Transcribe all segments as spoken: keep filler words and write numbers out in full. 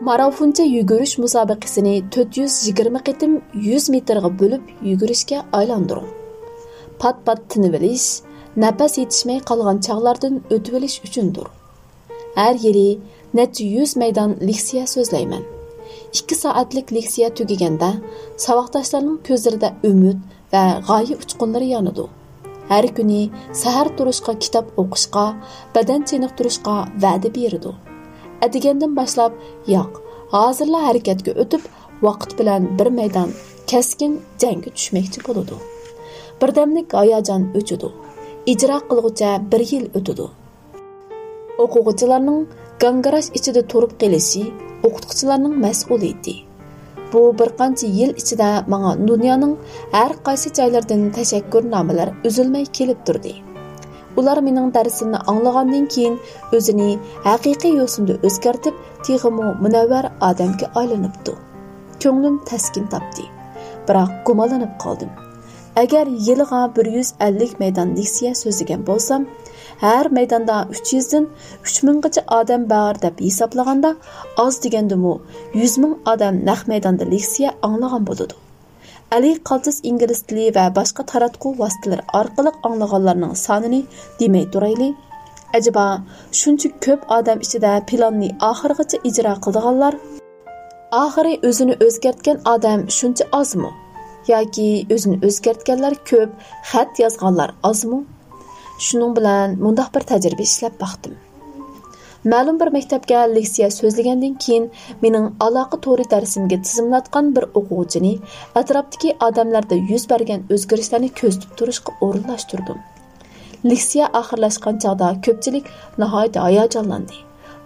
مارافونچە يۈگۈرۈش مۇسابىقىسىنى تۆت يۈز يىگىرمە قېتىم يۈز مېتىرغا بۆلۈپ يۈگۈرۈشكە ئايلاندۇرۇڭ. پات-پات تىنىۋېلىش، نەپەس يېتىشمەي قالغان چاغلاردىن ئۆتۈۋېلىش ئۈچۈندۇر. ھەر يىلى نەچچە يۈز مەيدان لېكسىيە سۆزلەيمەن. ئىككى سائەتلىك لېكسىيە تۈگىگەندە، ساۋاقداشلارنىڭ كۆزلىرىدە ئۈمىد ۋە غايە ئۇچقۇنلىرى يانىدۇ. ھەر كۈنى سەھەر تۇرۇشقا، كىتاب ئوقۇشقا، بەدەن چېنىقتۇرۇشقا ۋەدە بېرىدۇ. ئەتىگەندىن باشلاپ، ياق، ھازىرلا ھەرىكەتكە ئۆتۈپ، ۋاقىت بىلەن بىر مەيدان كەسكىن جەڭگە چۈشمەكچى بولىدۇ. بىردەملىك ھاياجان ئۆچىدۇ. ئىجرا قىلغۇچە بىر يىل ئۆتىدۇ. ئوقۇغۇچىلارنىڭ گاڭگىراش ئىچىدە تۇرۇپ قېلىشى ئوقۇتقۇچىلارنىڭ مەسئۇلىيىتى. بۇ بىر قانچە يىل ئىچىدە ماڭا دۇنيانىڭ ھەر قايسى جايلىرىدىن تەشەككۈرنامىلەر ئۈزۈلمەي كېلىپ تۇردى. ئۇلار مېنىڭ دەرسىمنى ئاڭلىغاندىن كېيىن ئۆزىنى ھەقىقىي يوسۇندا ئۆزگەرتىپ، تېخىمۇ مۇنەۋۋەر ئادەمگە ئايلىنىپتۇ. كۆڭلۈم تەسكىن تاپتى. بىراق گۇمانلىنىپ قالدىم. ئەگەر يىلىغا بىر يۈز ئەللىك مەيدان لېكسىيە سۆزلىگەن بولسام، ھەر مەيداندا ئۈچ يۈزدىن ئۈچ مىڭغىچە ئادەم بار دەپ ھېسابلىغاندا، ئاز دېگەندىمۇ يۈز مىڭ ئادەم نەق مەيداندا لېكسىيە ئاڭلىغان بولىدۇ. ئەلى قالتىس ئىنگلىز تىلى ۋە باشقا تاراتقۇ ۋاسىتىلىرى ئارقىلىق ئاڭلىغانلارنىڭ سانىنى دېمەي تۇرايلى. ئەجەبا، شۇنچە كۆپ ئادەم ئىچىدە پىلاننى ئاخىرغىچە ئىجرا قىلىدىغانلار، ئاخىرى ئۆزىنى ئۆزگەرتكەن ئادەم شۇنچە ئازمۇ؟ ياكى ئۆزىنى ئۆزگەرتكەنلەر كۆپ، خەت يازغانلار ئازمۇ؟ شۇنىڭ بىلەن مۇنداق بىر تەجرىبە ئىشلەپ باقتىم. مەلۇم بىر مەكتەپكە لېكسىيە سۆزلىگەندىن كېيىن، مېنىڭ ئالاقە تورى دەرسىمگە تىزىملاتقان بىر ئوقۇغۇچىنى ئەتراپتىكى ئادەملەردە يۈز بەرگەن ئۆزگىرىشلەرنى كۆزىتىپ تۇرۇشقا ئورۇنلاشتۇردۇم. لېكسىيە ئاخىرلاشقان چاغدا كۆپچىلىك ناھايىتى ھاياجانلاندى.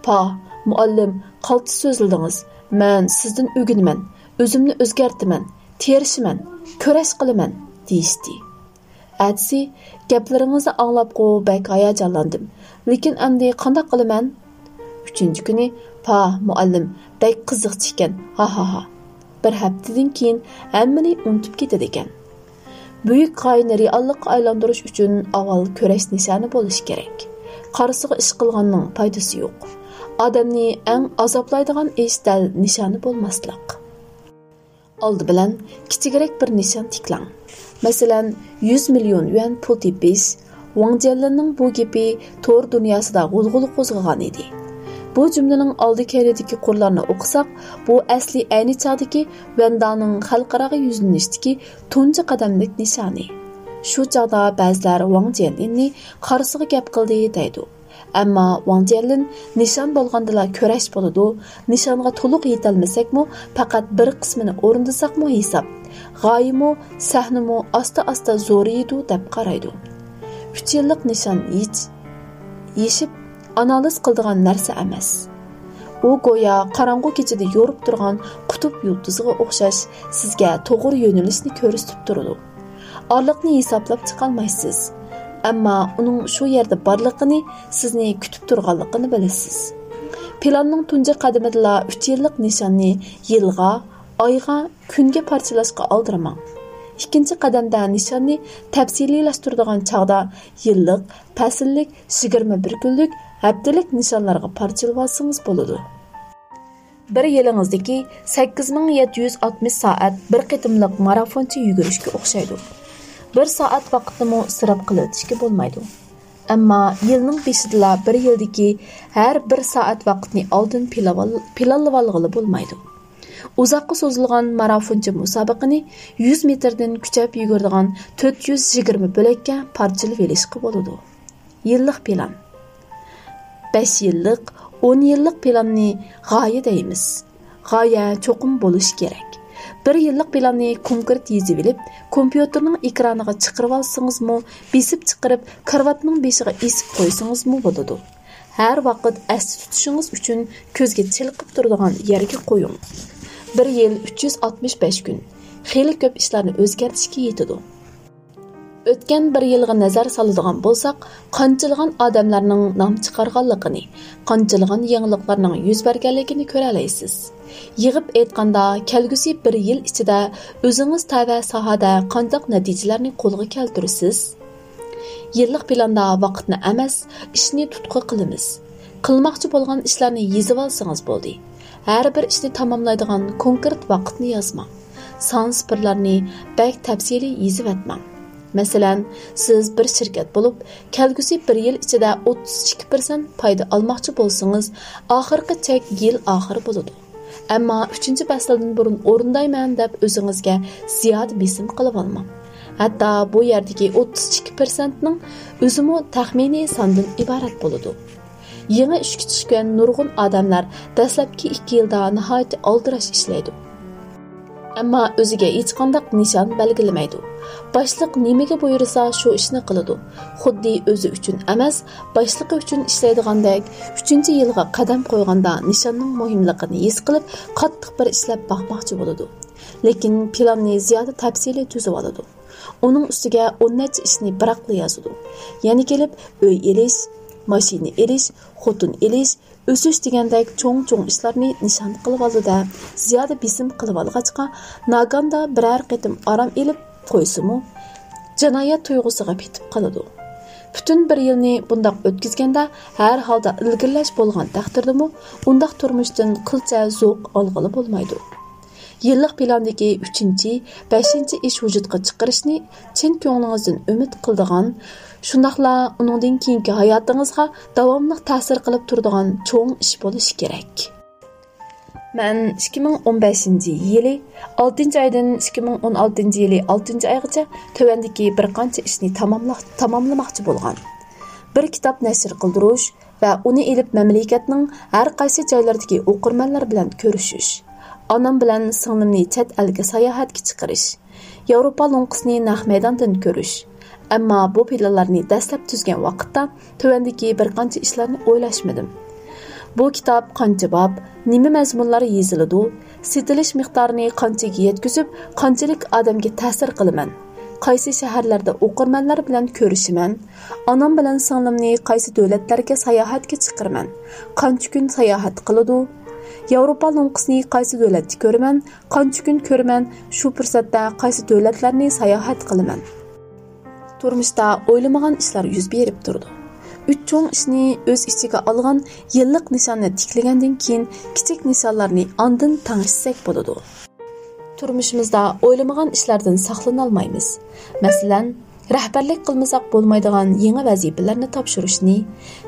پاھ، مۇئەللىم، قالتىس سۆزلىدىڭىز، مەن سىزدىن ئۆگىنىمەن، ئۆزۈمنى ئۆزگەرتىمەن، تىرىشىمەن، كۈرەش قىلىمەن، دېيىشتى. ئەتىسى، گەپلىرىڭىزنى ئاڭلاپقۇ بەك ھاياجانلاندىم، لېكىن ئەمدى قانداق قىلىمەن؟ ئۈچىنچى كۈنى، پاھ، مۇئەللىم، بەك قىزىقچى ئىكەن، ھاھاھا. بىر ھەپتىدىن كېيىن ھەممىنى ئۇنتۇپ كېتىدىكەن. بۈيۈك غايىنى رېئاللىققا ئايلاندۇرۇش ئۈچۈن ئاۋۋال كۈرەش نىشانى بولۇشى كېرەك. قارىسىغا ئىش قىلغاننىڭ پايدىسى يوق. ئادەمنى ئەڭ ئازابلايدىغان ئىش دەل نىشانى بولماسلىق. ئالدى بىلەن كىچىكرەك بىر نىشان تىكلەڭ. مەسىلەن، يۈز مىليون يۈەن پۇل تېپىش. ۋاڭ جيەنلىننىڭ بۇ گېپى تور دۇنياسىدا غۇلغۇلا قوزغىغان ئىدى. بۇ جۈملىنىڭ ئالدى-كەينىدىكى قۇرلارنى ئوقۇساق، بۇ ئەسلى ئەينى چاغدىكى ۋەندانىڭ خەلقئاراغا يۈزلىنىشتىكى تۇنجى قەدەملىك نىشانى. شۇ چاغدا بەزىلەر ۋاڭ جيەنلىننى قارىسىغا گەپ قىلدى دەيدۇ. ئەمما ۋاڭ جيەنلىن نىشان بولغاندىلا كۈرەش بولىدۇ، نىشانغا تولۇق يېتەلمىسەكمۇ، پەقەت بىر قىسمىنى ئورۇندىساقمۇ ھېساب، غايىمۇ، سەھنىمۇ ئاستا-ئاستا زورىيىدۇ دەپ قارايدۇ. ئۈچ يىللىق نىشان ھېچ يېشىپ ئانالىز قىلىدىغان نەرسە ئەمەس. ئۇ گويا قاراڭغۇ كېچىدە يورۇپ تۇرغان قۇتۇپ يۇلتۇزىغا ئوخشاش، سىزگە توغرا يۆنىلىشنى كۆرسىتىپ تۇرىدۇ. ئارىلىقنى ھېسابلاپ چىقالمايسىز، ئەمما ئۇنىڭ شۇ يەردە بارلىقىنى، سىزنى كۈتۈپ تۇرغانلىقىنى بىلىسىز. پىلاننىڭ تۇنجى قەدىمىدىلا ئۈچ يىللىق نىشاننى يىلغا، ئايغا، كۈنگە پارچىلاشقا ئالدىرىماڭ. ئىككىنچى قەدەمدە نىشاننى تەپسىلىيلاشتۇرىدىغان چاغدا يىللىق، پەسىللىك، يىگىرمە بىر كۈنلۈك، ھەپتىلىك نىشانلارغا پارچىلىۋالسىڭىز بولىدۇ. بىر يىلىڭىزدىكى سەككىز مىڭ يەتتە يۈز ئاتمىش سائەت بىر قېتىملىق مارافونچە يۈگۈرۈشكە ئوخشايدۇ. بىر سائەت ۋاقىتنىمۇ ئىسراپ قىلىۋېتىشكە بولمايدۇ. ئەمما يىلنىڭ بېشىدىلا بىر يىلدىكى ھەر بىر سائەت ۋاقىتنى ئالدىن پىلانلىۋال-، پىلانلىۋالغىلى بولمايدۇ. ئۇزاققا سوزۇلغان مارافونچە مۇسابىقىنى يۈز مېتىردىن كۈچەپ يۈگۈرىدىغان تۆت يۈز يىگىرمە بۆلەككە پارچىلىۋېلىشقا بولىدۇ. يىللىق پىلان. بەش يىللىق، ئون يىللىق پىلاننى غايە دەيمىز. غايە چوقۇم بولۇشى كېرەك. بىر يىللىق پىلاننى كونكرېت يېزىۋېلىپ، كومپيۇتېرنىڭ ئېكرانىغا چىقىرىۋالسىڭىزمۇ، بېسىپ چىقىرىپ، كارىۋاتنىڭ بېشىغا ئېسىپ قويسىڭىزمۇ بولىدۇ. ھەر ۋاقىت ئەستە تۇتۇشىڭىز ئۈچۈن كۆزگە چېلىقىپ تۇرىدىغان يەرگە قويۇڭ. بىر يىل ئۈچ يۈز ئاتمىش بەش كۈن. خېلى كۆپ ئىشلارنى ئۆزگەرتىشكە يېتىدۇ. ئۆتكەن بىر يىلغا نەزەر سالىدىغان بولساق، قانچىلىغان ئادەملەرنىڭ نام چىقارغانلىقىنى، قانچىلىغان يېڭىلىقلارنىڭ يۈز بەرگەنلىكىنى كۆرەلەيسىز. يىغىپ ئېيتقاندا، كەلگۈسى بىر يىل ئىچىدە ئۆزىڭىز تەۋە ساھەدە قانداق نەتىجىلەرنى قولغا كەلتۈرىسىز؟ يىللىق پىلاندا ۋاقىتنى ئەمەس، ئىشنى تۇتقا قىلىمىز. قىلماقچى بولغان ئىشلارنى يېزىۋالسىڭىز بولدى. ھەر بىر ئىشنى تاماملايدىغان كونكرېت ۋاقىتنى يازماڭ. سان سىپىرلارنى بەك تەپسىلىي يېزىۋەتمەڭ. مەسىلەن، سىز بىر شىركەت بولۇپ، كەلگۈسى بىر يىل ئىچىدە ئوتتۇز ئىككى پىرسەنت پايدا ئالماقچى بولسىڭىز، ئاخىرقى چەك يىل ئاخىرى بولىدۇ. ئەمما ئۈچىنچى پەسىلدىن بۇرۇن ئورۇندايمەن دەپ ئۆزىڭىزگە زىيادە بېسىم قىلىۋالماڭ. ھەتتا بۇ يەردىكى ئوتتۇز ئىككى پىرسەنتنىڭ ئۆزىمۇ تەخمىنىي ساندىن ئىبارەت بولىدۇ. يېڭى ئىشكە چۈشكەن نۇرغۇن ئادەملەر دەسلەپكى ئىككى يىلدا ناھايىتى ئالدىراش ئىشلەيدۇ. ئەمما ئۆزىگە ھېچقانداق نىشان بەلگىلىمەيدۇ. باشلىق نېمىگە بۇيرۇسا، شۇ ئىشنى قىلىدۇ. خۇددى ئۆزى ئۈچۈن ئەمەس، باشلىقى ئۈچۈن ئىشلەيدىغاندەك، ئۈچىنچى يىلغا قەدەم قويغاندا نىشاننىڭ مۇھىملىقىنى ھېس قىلىپ، قاتتىق بىر ئىشلەپ باقماقچى بولىدۇ. لېكىن پىلاننى زىيادە تەپسىلىي تۈزۈۋالىدۇ. ئۇنىڭ ئۈستىگە ئون نەچچە ئىشنى بىراقلا يازىدۇ. يەنە كېلىپ ئۆي ئېلىش، ماشىنا ئېلىش، خوتۇن ئېلىش، ئۆسۈش دېگەندەك چوڭ-چوڭ ئىشلارنى نىشان قىلىۋالىدۇ-دە، زىيادە بېسىم قىلىۋالغاچقا، ناگاندا بىرەر قېتىم ئارام ئېلىپ قويسىمۇ، جىنايەت تۇيغۇسىغا پېتىپ قالىدۇ. پۈتۈن بىر يىلنى بۇنداق ئۆتكۈزگەندە، ھەر ھالدا ئىلگىرىلەش بولغان تەقدىردىمۇ، ئۇنداق تۇرمۇشتىن قىلچە زوق ئالغىلى بولمايدۇ. يىللىق پىلاندىكى ئۈچىنچى، بەشىنچى ئىش ۋۇجۇدقا چىقىرىشنى چىن كۆڭلىڭىزدىن ئۈمىد قىلىدىغان، شۇنداقلا ئۇنىڭدىن كېيىنكى ھاياتىڭىزغا داۋاملىق تەسىر قىلىپ تۇرىدىغان چوڭ ئىش بولۇشى كېرەك. مەن ئىككى مىڭ ئون بەشىنچى يىلى ئالتىنچى ئايدىن ئىككى مىڭ ئون ئالتىنچى يىلى ئالتىنچى ئايغىچە تۆۋەندىكى بىر قانچە ئىشنى تاماملا-، تاماملىماقچى بولغان. بىر كىتاب نەشر قىلدۇرۇش ۋە ئۇنى ئېلىپ مەملىكەتنىڭ ھەر قايسى جايلىرىدىكى ئوقۇرمەنلەر بىلەن كۆرۈشۈش. ئانام بىلەن سىڭلىمنى چەت ئەلگە ساياھەتكە چىقىرىش. ياۋروپا لوڭقىسىنى نەق مەيداندىن كۆرۈش. ئەمما بۇ پىلانلارنى دەسلەپ تۈزگەن ۋاقىتتا تۆۋەندىكى بىر قانچە ئىشلارنى ئويلاشمىدىم. بۇ كىتاب قانچە باب، نېمە مەزمۇنلار يېزىلىدۇ، سېتىلىش مىقدارىنى قانچىگە يەتكۈزۈپ، قانچىلىك ئادەمگە تەسىر قىلىمەن، قايسى شەھەرلەردە ئوقۇرمەنلەر بىلەن كۆرۈشىمەن، ئانام بىلەن سىڭلىمنى قايسى دۆلەتلەرگە ساياھەتكە چىقىرىمەن، قانچە كۈن ساياھەت قىلىدۇ، ياۋروپا لوڭقىسىنى قايسى دۆلەتتە كۆرىمەن، قانچە كۈن كۆرىمەن، شۇ پۇرسەتتە قايسى دۆلەتلەرنى ساياھەت قىلىمەن. تۇرمۇشتا ئويلىمىغان ئىشلار يۈز بېرىپ تۇرىدۇ. ئۈچ چوڭ ئىشنى ئۆز ئىچىگە ئالغان يىللىق نىشاننى تىكلىگەندىن كېيىن، كىچىك نىشانلارنى ئاندىن تەڭشىسەك بولىدۇ. تۇرمۇشىمىزدا ئويلىمىغان ئىشلاردىن ساقلىنالمايمىز. مەسىلەن، رەھبەرلىك قىلمىساق بولمايدىغان يېڭى ۋەزىپىلەرنى تاپشۇرۇشنى،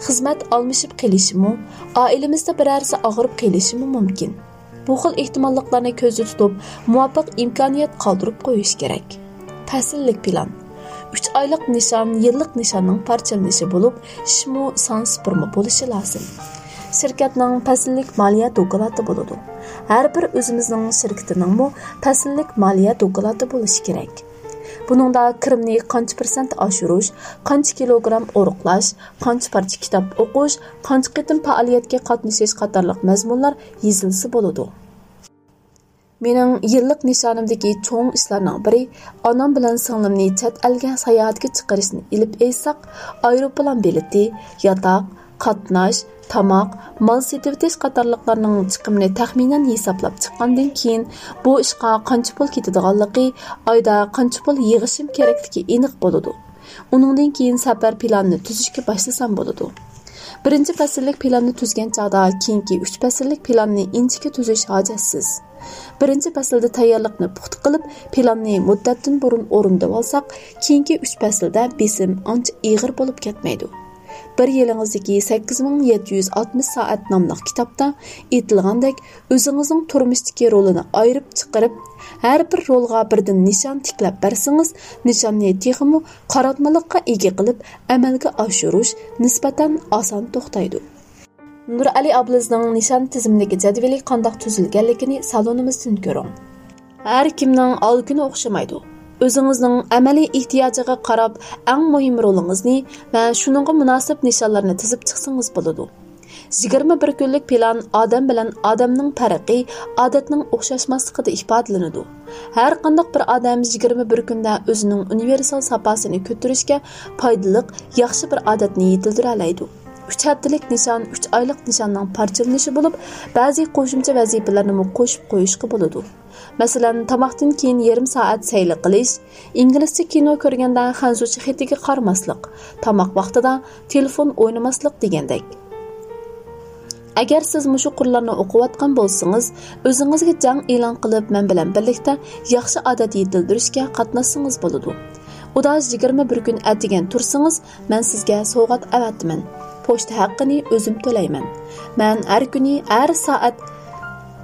خىزمەت ئالمىشىپ قېلىشىمۇ، ئائىلىمىزدە بىرەرسى ئاغرىپ قېلىشىمۇ مۇمكىن. بۇ خىل ئېھتىماللىقلارنى كۆزدە تۇتۇپ، مۇۋاپىق ئىمكانىيەت قالدۇرۇپ قويۇش كېرەك. پەسىللىك پىلان. ئۈچ ئايلىق نىشان يىللىق نىشاننىڭ پارچىلىنىشى بولۇپ، ئىشمۇ سان سىپىرمۇ بولۇشى لازىم. شىركەتنىڭ پەسىللىك مالىيە دوكلاتى بولىدۇ. ھەر بىر ئۆزىمىزنىڭ شىركىتىنىڭمۇ پەسىللىك مالىيە دوكلاتى بولۇشى كېرەك. بۇنىڭدا كىرىمنى قانچە پىرسەنت ئاشۇرۇش، قانچە كىلوگرام ئورۇقلاش، قانچە پارچە كىتاب ئوقۇش، قانچە قېتىم پائالىيەتكە قاتنىشىش قاتارلىق مەزمۇنلار يېزىلسا بولىدۇ. مېنىڭ يىللىق نىشانىمدىكى چوڭ ئىشلارنىڭ بىرى، ئانام بىلەن سىڭلىمنى چەت ئەلگە ساياھەتكە چىقىرىشنى ئېلىپ ئېيتساق، ئايروپىلان بېلىتى، ياتاق، قاتناش، تاماق، مال سېتىۋېتىش قاتارلىقلارنىڭ چىقىمىنى تەخمىنەن ھېسابلاپ چىققاندىن كېيىن، بۇ ئىشقا قانچە پۇل كېتىدىغانلىقى، ئايدا قانچە پۇل يىغىشىم كېرەكلىكى ئېنىق بولىدۇ. ئۇنىڭدىن كېيىن سەپەر پىلانىنى تۈزۈشكە باشلىسام بولىدۇ. بىرىنچى پەسىللىك پىلاننى تۈزگەن چاغدا كېيىنكى ئۈچ پەسىللىك پىلاننى ئىنچىكە تۈزۈش ھاجەتسىز. بىرىنچى پەسىلدە تەييارلىقنى پۇختا قىلىپ، پىلاننى مۇددەتتىن بۇرۇن ئورۇندىۋالساق، كېيىنكى ئۈچ پەسىلدە بېسىم ئانچە ئېغىر بولۇپ كەتمەيدۇ. بىر يىلىڭىزدىكى سەككىز مىڭ يەتتە يۈز ئاتمىش سائەت ناملىق كىتابتا ئېيتىلغاندەك، ئۆزىڭىزنىڭ تۇرمۇشتىكى رولىنى ئايرىپ چىقىرىپ، ھەر بىر رولغا بىردىن نىشان تىكلەپ بەرسىڭىز، نىشاننى تېخىمۇ قاراتمىلىققا ئىگە قىلىپ، ئەمەلگە ئاشۇرۇش نىسبەتەن ئاسان توختايدۇ. نۇرئەلى ئابلىزنىڭ نىشان تىزىملىك جەدۋىلى قانداق تۈزۈلگەنلىكىنى سالونىمىزدىن كۆرۈڭ. ھەر كىمنىڭ ئالگۈنى ئوخشىمايدۇ. ئۆزىڭىزنىڭ ئەمەلىي ئېھتىياجىغا قاراپ، ئەڭ مۇھىم رولىڭىزنى ۋە شۇنىڭغا مۇناسىپ نىشانلارنى تىزىپ چىقسىڭىز بولىدۇ. يىگىرمە بىر كۈنلۈك پىلان ئادەم بىلەن ئادەمنىڭ پەرقى ئادەتنىڭ ئوخشاشماسلىقىدا ئىپادىلىنىدۇ. ھەر قانداق بىر ئادەم يىگىرمە بىر كۈندە ئۆزىنىڭ ئۇنىۋېرسال ساپاسىنى كۆتۈرۈشكە پايدىلىق، ياخشى بىر ئادەتنى يېتىلدۈرەلەيدۇ. ئۈچ ھەپتىلىك نىشان ئۈچ ئايلىق نىشاننىڭ پارچىلىنىشى بولۇپ، بەزى قوشۇمچە ۋەزىپىلەرنىمۇ قوشۇپ قويۇشقا بولىدۇ. مەسىلەن، تاماقتىن كېيىن يېرىم سائەت سەيلە قىلىش، ئىنگلىزچە كىنو كۆرگەندە خەنزۇچە خېتىگە قارىماسلىق، تاماق ۋاقتىدا تېلېفون ئوينىماسلىق دېگەندەك. ئەگەر سىز مۇشۇ قۇرلارنى ئوقۇۋاتقان بولسىڭىز، ئۆزىڭىزگە جەڭ ئېلان قىلىپ، مەن بىلەن بىرلىكتە ياخشى ئادەت يېتىلدۈرۈشكە قاتناشسىڭىز بولىدۇ. ئۇدا يىگىرمە بىر كۈن ئەتىگەن تۇرسىڭىز، مەن سىزگە سوۋغات ئەۋەتىمەن. پوچتا ھەققىنى ئۆزۈم تۆلەيمەن. مەن ھەر كۈنى ھەر سائەت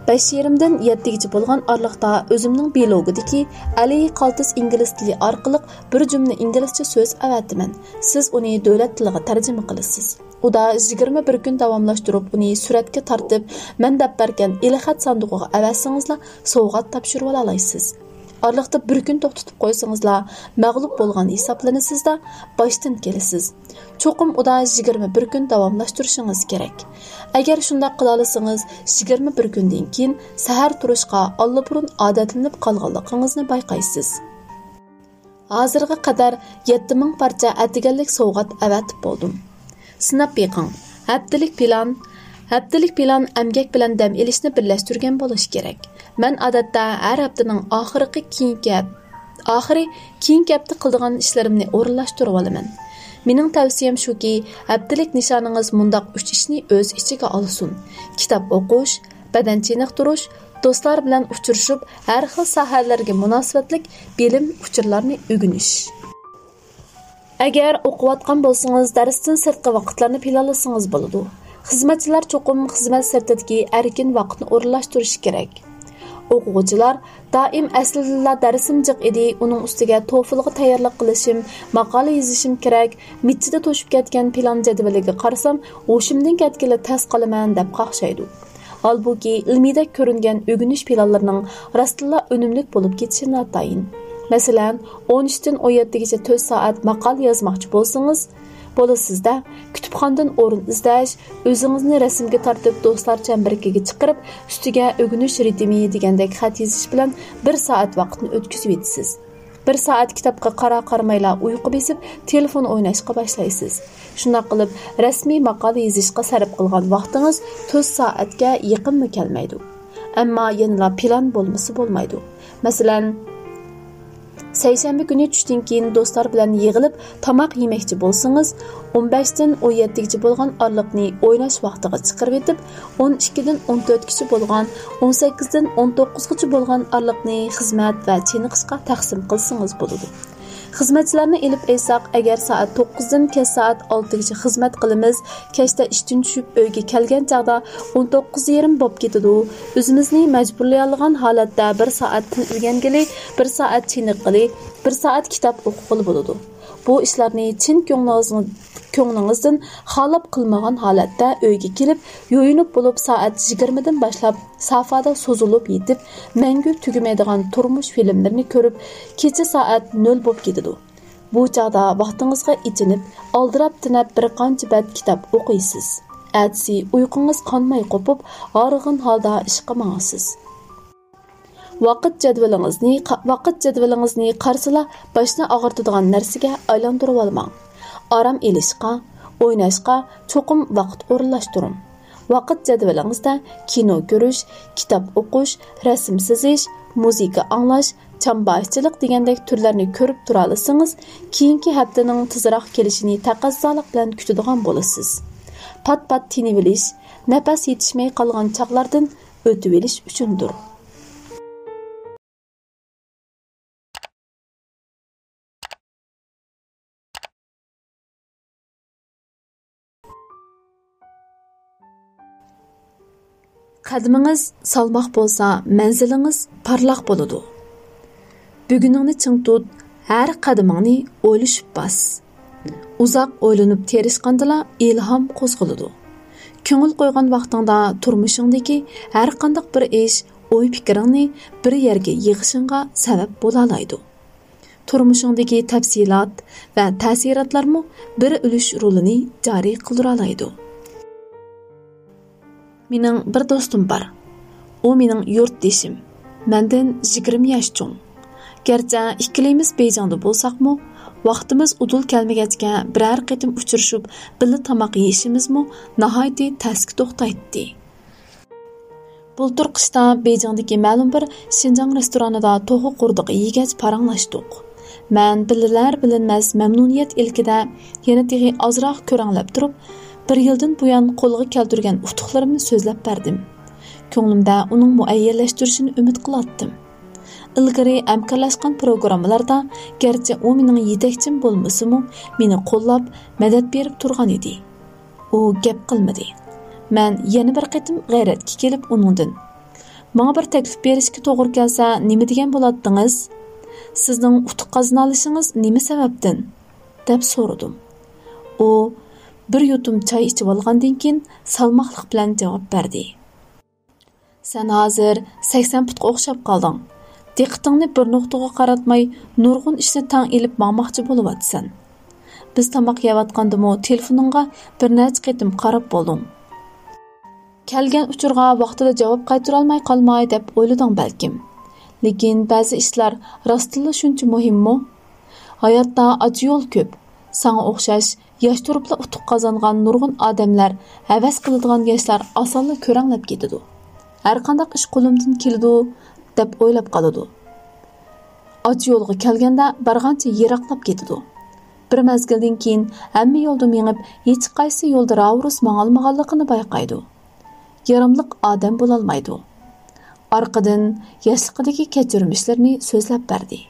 بەش يېرىمدىن يەتتىگىچە بولغان ئارىلىقتا ئۆزۈمنىڭ بىلوگىدىكى ئەلى قالتىس ئىنگلىز تىلى ئارقىلىق بىر جۈملە ئىنگلىزچە سۆز ئەۋەتىمەن. سىز ئۇنى دۆلەت تىلىغا تەرجىمە قىلىسىز. ئۇدا يىگىرمە بىر كۈن داۋاملاشتۇرۇپ، ئۇنى سۈرەتكە تارتىپ، مەن دەپ بەرگەن ئېلخەت ساندۇقىغا ئەۋەتسىڭىزلا، سوۋغات تاپشۇرۇۋالالايسىز. ئارىلىقتا بىر كۈن توختىتىپ قويسىڭىزلا، مەغلۇپ بولغان ھېسابلىنىسىزدا، باشتىن كېلىسىز. چوقۇم ئۇدا يىگىرمە بىر كۈن داۋاملاشتۇرۇشىڭىز كېرەك. ئەگەر شۇنداق قىلالىسىڭىز، يىگىرمە بىر كۈندىن كېيىن سەھەر تۇرۇشقا ئاللىبۇرۇن ئادەتلىنىپ قالغانلىقىڭىزنى بايقايسىز. ھازىرغا قەدەر يەتتە مىڭ پارچە ئەتىگەنلىك سوۋغات ئەۋەتىپ بولدۇم. سىناپ بېقىڭ. ھەپتىلىك پىلان، ھەپتىلىك پىلان ئەمگەك بىلەن دەم ئېلىشنى بىرلەشتۈرگەن بولۇشى كېرەك. مەن ئادەتتە ھەر ھەپتىنىڭ ئاخىرقى كېيىنكى ھەپ-، ئاخىرى كېيىنكى ھەپتە قىلىدىغان ئىشلىرىمنى ئورۇنلاشتۇرۇۋالىمەن. مېنىڭ تەۋسىيەم شۇكى، ھەپتىلىك نىشانىڭىز مۇنداق ئۈچ ئىشنى ئۆز ئىچىگە ئالسۇن: كىتاب ئوقۇش، بەدەن چېنىقتۇرۇش، دوستلار بىلەن ئۇچرىشىپ، ھەر خىل ساھەلەرگە مۇناسىۋەتلىك بىلىم، ئۇچۇرلارنى ئۆگىنىش. ئەگەر ئوقۇۋاتقان بولسىڭىز، دەرستىن سىرتقى ۋاقىتلارنى پىلانلىسىڭىز بولىدۇ. خىزمەتچىلەر چوقۇم خىزمەت سىرتىدىكى ئەركىن ۋاقىتنى ئورۇنلاشتۇرۇشى كېرەك. ئوقۇغۇچىلار دائىم ئەسلىدىلا دەرسىم جىق ئىدى، ئۇنىڭ ئۈستىگە توفلغا تەييارلىق قىلىشىم، ماقالە يېزىشىم كېرەك، مىچچىدە توشۇپ كەتكەن پىلان جەدۋىلىگە قارىسام، ھوشۇمدىن كەتكىلى تەس قالىمەن دەپ قاقشايدۇ. ھالبۇكى، ئىلمىيدەك كۆرۈنگەن ئۆگىنىش پىلانلىرىنىڭ راستتىنلا ئۈنۈملۈك بولۇپ كېتىشى ناتايىن. مەسىلەن، ئون ئۈچتىن ئون يەتتىگىچە تۆت سائەت ماقالە يازماقچى بولسىڭىز، بولىسىزدە، كۇتۇپخانىدىن ئورۇن ئىزدەش، ئۆزىڭىزنى رەسىمگە تارتىپ، دوستلار چەمبىرىكىگە چىقىرىپ، ئۈستىگە ئۆگىنىش رىتىمى دېگەندەك خەت يېزىش بىلەن بىر سائەت ۋاقىتنى ئۆتكۈزۈۋېتىسىز. بىر سائەت كىتابقا قارا-قارىمايلا ئۇيقۇ بېسىپ، تېلېفون ئويناشقا باشلايسىز. شۇنداق قىلىپ، رەسمىي ماقالە يېزىشقا سەرپ قىلغان ۋاقتىڭىز تۆت سائەتكە يېقىنمۇ كەلمەيدۇ. ئەمما يەنىلا پىلان بولمىسا بولمايدۇ. مەسىلەن، سەيشەنبە كۈنى چۈشتىن كېيىن دوستلار بىلەن يىغىلىپ تاماق يېمەكچى بولسىڭىز، ئون بەشتىن ئون يەتتىگىچە بولغان ئارىلىقنى ئويناش ۋاقتىغا چىقىرىۋېتىپ، ئون ئىككىدىن ئون تۆتكىچە بولغان، ئون سەككىزدىن ئون توققۇزغىچە بولغان ئارىلىقنى خىزمەت ۋە چېنىقىشقا تەقسىم قىلسىڭىز بولىدۇ. خىزمەتچىلەرنى ئېلىپ ئېيتساق، ئەگەر سائەت توققۇزدىن كەچ سائەت ئالتىگىچە خىزمەت قىلىمىز، كەچتە ئىشتىن چۈشۈپ ئۆيگە كەلگەن چاغدا ئون توققۇز يېرىم بولۇپ كېتىدۇ. ئۆزىمىزنى مەجبۇرلىيالىغان ھالەتتە بىر سائەت تىنىۋېگەنگىلى، بىر سائەت چېنىققىلى، بىر سائەت كىتاب ئوقۇغىلى بولىدۇ. بۇ ئىشلارنى چىن كۆڭلىڭىزنىڭ-، كۆڭلىڭىزدىن خالاپ قىلمىغان ھالەتتە ئۆيگە كېلىپ، يۇيۇنۇپ بولۇپ سائەت يىگىرمىدىن باشلاپ سافادا سوزۇلۇپ يېتىپ، مەڭگۈ تۈگىمەيدىغان تۇرمۇش فىلىملىرىنى كۆرۈپ، كېچە سائەت نۆل بولۇپ كېتىدۇ. بۇ چاغدا ۋاقتىڭىزغا ئېچىنىپ، ئالدىراپ تېنەپ بىر قانچە بەت كىتاب ئوقۇيسىز. ئەتىسى ئۇيقۇڭىز قانماي قوپۇپ، ھارغىن ھالدا ئىشقا ماڭىسىز. ۋاقىت جەدۋىلىڭىزنى قا-، ۋاقىت جەدۋىلىڭىزنى قارىسىلا باشنى ئاغرىتىدىغان نەرسىگە ئايلاندۇرۇۋالماڭ. ئارام ئېلىشقا، ئويناشقا چوقۇم ۋاقىت ئورۇنلاشتۇرۇڭ. ۋاقىت جەدۋىلىڭىزدە كىنو كۆرۈش، كىتاب ئوقۇش، رەسىم سىزىش، مۇزىكا ئاڭلاش، چامباشچىلىق دېگەندەك تۈرلەرنى كۆرۈپ تۇرالىسىڭىز، كېيىنكى ھەپتىنىڭ تېزراق كېلىشىنى تەقەززالىق بىلەن كۈتىدىغان بولىسىز. پات-پات تىنىۋېلىش، نەپەس يېتىشمەي قالغان چاغلاردىن ئۆتۈۋېلىش ئۈچۈندۇر. قەدىمىڭىز سالماق بولسا، مەنزىلىڭىز پارلاق بولىدۇ. بۈگۈنۈڭنى چىڭ تۇت، ھەر قەدىمىڭنى ئويلىشىپ باس. ئۇزاق ئويلىنىپ تىرىشقاندىلا ئىلھام قوزغىلىدۇ. كۆڭۈل قويغان ۋاقتىڭدا تۇرمۇشۇڭدىكى ھەر قانداق بىر ئىش، ئوي-پىكرىڭنى بىر يەرگە يىغىشىڭغا سەۋەب بولالايدۇ. تۇرمۇشۇڭدىكى تەپسىلات ۋە تەسىراتلارمۇ بىر ئۈلۈش رولىنى جارى قىلدۇرالايدۇ. مېنىڭ بىر دوستۇم بار. ئۇ مېنىڭ يۇرتدىشىم. مەندىن يىگىرمە ياش چوڭ. گەرچە ئىككىلىمىز بېيجىڭدا بولساقمۇ، ۋاقتىمىز ئۇدۇل كەلمىگەچكە، بىرەر قېتىم ئۇچرىشىپ، بىللە تاماق يېيىشىمىزمۇ ناھايىتى تەسكە توختايتتى. بۇلتۇر قىشتا بېيجىڭدىكى مەلۇم بىر شىنجاڭ رېستورانىدا توخۇ قوردىقى يېگەچ پاراڭلاشتۇق. مەن بىللىنەر-بىلىنمەس مەمنۇنىيەت ئىلكىدە يەنە تېخى ئازراق كۆرەڭلەپ تۇرۇپ، بىر يىلدىن بۇيان قولغا كەلتۈرگەن ئۇتۇقلىرىمنى سۆزلەپ بەردىم. كۆڭلۈمدە ئۇنىڭ مۇئەييەنلەشتۈرۈشىنى ئۈمىد قىلاتتىم. ئىلگىرى ھەمكارلاشقان پروگراممىلاردا گەرچە ئۇ مېنىڭ يېتەكچىم بولمىسىمۇ، مېنى قوللاپ، مەدەت بېرىپ تۇرغان ئىدى. ئۇ گەپ قىلمىدى. مەن يەنە بىر قېتىم غەيرەتكە كېلىپ ئۇنىڭدىن، «ماڭا بىر تەكلىپ بېرىشكە توغرا كەلسە، نېمە دېگەن بولاتتىڭىز؟ سىزنىڭ ئۇتۇق قازىنالىشىڭىز نېمە سەۋەبتىن؟» دەپ سورىدىم. ئۇ بىر يۇتۇم چاي ئىچىۋالغاندىن كېيىن سالماقلىق بىلەن جاۋاب بەردى. سەن ھازىر سەكسەن پۇتقا ئوخشاپ قالدىڭ. دىققىتىڭنى بىر نۇقتىغا قاراتماي، نۇرغۇن ئىشنى تەڭ ئېلىپ ماڭماقچى بولۇۋاتىسەن. بىز تاماق يەۋاتقاندىمۇ تېلېفونۇڭغا بىر نەچچە قېتىم قاراپ بولدۇڭ. كەلگەن ئۇچۇرغا ۋاقتىدا جاۋاب قايتۇرالماي قالماي دەپ ئويلىدىڭ بەلكىم. لېكىن بەزى ئىشلار راستتىنلا شۇنچە مۇھىممۇ؟ ھاياتتا ئاچا يول كۆپ. ساڭا ئوخشاش ياش تۇرۇپلا ئۇتۇق قازانغان نۇرغۇن ئادەملەر، ھەۋەس قىلىدىغان ياشلار ئاسانلا كۆرەڭلەپ كېتىدۇ. ھەرقانداق ئىش قولۇمدىن كېلىدۇ دەپ ئويلاپ قالىدۇ. ئاچا يولغا كەلگەندە بارغانچە يىراقلاپ كېتىدۇ. بىر مەزگىلدىن كېيىن ھەممە يولدا مېڭىپ، ھېچقايسى يولدا راۋۇرۇس ماڭالمىغانلىقىنى بايقايدۇ. ياراملىق ئادەم بولالمايدۇ. ئارقىدىن ياشلىقىدىكى كەچۈرمىشلىرىنى سۆزلەپ بەردى.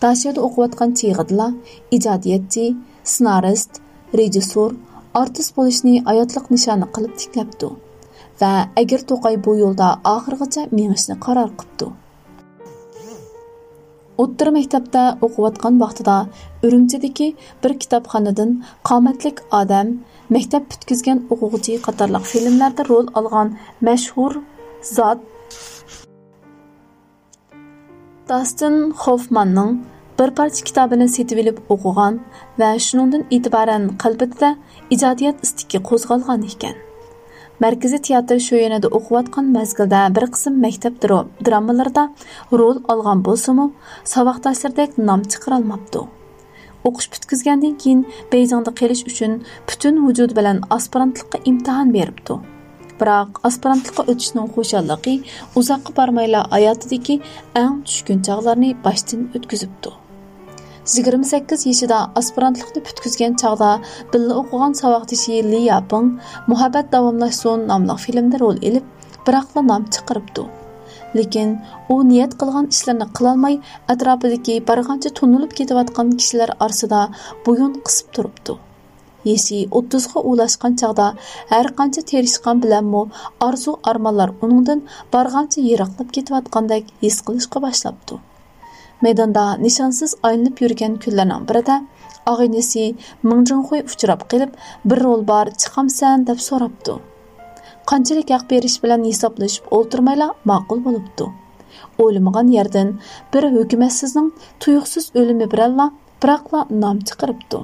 داشۆدە ئوقۇۋاتقان چېغىدىلا ئىجادىيەتچى، سېنارىست، رېژىسسور، ئارتىس بولۇشنى ھاياتلىق نىشانى قىلىپ تىكلەپتۇ ۋە ئەگرى توقاي بۇ يولدا ئاخىرغىچە مېڭىشنى قارار قىپتۇ. ئوتتۇرا مەكتەپتە ئوقۇۋاتقان ۋاقتىدا ئۈرۈمچىدىكى بىر كىتابخانىدىن قامەتلىك ئادەم، مەكتەپ پۈتكۈزگەن ئوقۇغۇچى قاتارلىق فىلىملەردە رول ئالغان مەشھۇر زات داستىن خوفماننىڭ بىر پارچە كىتابىنى سېتىۋېلىپ ئوقۇغان ۋە شۇنىڭدىن ئېتىبارەن قەلبىدە ئىجادىيەت ئىستىكى قوزغالغان ئىكەن. مەركىزىي تىياتىر شۆيۈنىدە ئوقۇۋاتقان مەزگىلدە بىر قىسىم مەكتەپ درو-، درامىلىرىدا رول ئالغان بولسىمۇ، ساۋاقداشلىرىدەك نام چىقىرالماپتۇ. ئوقۇش پۈتكۈزگەندىن كېيىن بېيجىڭدا قېلىش ئۈچۈن پۈتۈن ۋۇجۇدى بىلەن ئاسپىرانتلىققا ئىمتىھان بېرىپتۇ. بىراق، ئاسپىرانتلىققا ئۆتۈشنىڭ خۇشاللىقى ئۇزاققا بارمايلا ھاياتىدىكى ئەڭ چۈشكۈن چاغلارنى باشتىن ئۆتكۈزۈپتۇ. يىگىرمە سەككىز يېشىدا ئاسپىرانتلىقنى پۈتكۈزگەن چاغدا بىللە ئوقۇغان ساۋاقدىشى لى ياپىڭ مۇھەببەت داۋاملاشسۇن ناملىق فىلىمدا رول ئېلىپ، بىراقلا نام چىقىرىپتۇ. لېكىن ئۇ نىيەت قىلغان ئىشلىرىنى قىلالماي، ئەتراپىدىكى بارغانچە تونۇلۇپ كېتىۋاتقان كىشىلەر ئارىسىدا بويۇن قىسىپ تۇرۇپتۇ. يېشى ئوتتۇزغا ئۇلاشقان چاغدا ھەرقانچە تىرىشقان بىلەنمۇ ئارزۇ-ئارمانلار ئۇنىڭدىن بارغانچە يىراقلاپ كېتىۋاتقاندەك ھېس قىلىشقا باشلاپتۇ. مەيداندا نىشانسىز ئايلىنىپ يۈرگەن كۈنلەرنىڭ بىرىدە ئاغىنىسى مىڭ جىڭخۇي ئۇچراپ قېلىپ، بىر رول بار، چىقامسەن دەپ سوراپتۇ. قانچىلىك ھەق بېرىش بىلەن ھېسابلىشىپ ئولتۇرمايلا ماقۇل بولۇپتۇ. ئويلىمىغان يەردىن بىر ھۆكۈمەتسىزنىڭ تۇيۇقسىز ئۆلۈمى بىلەنلا بىراقلا نام چىقىرىپتۇ.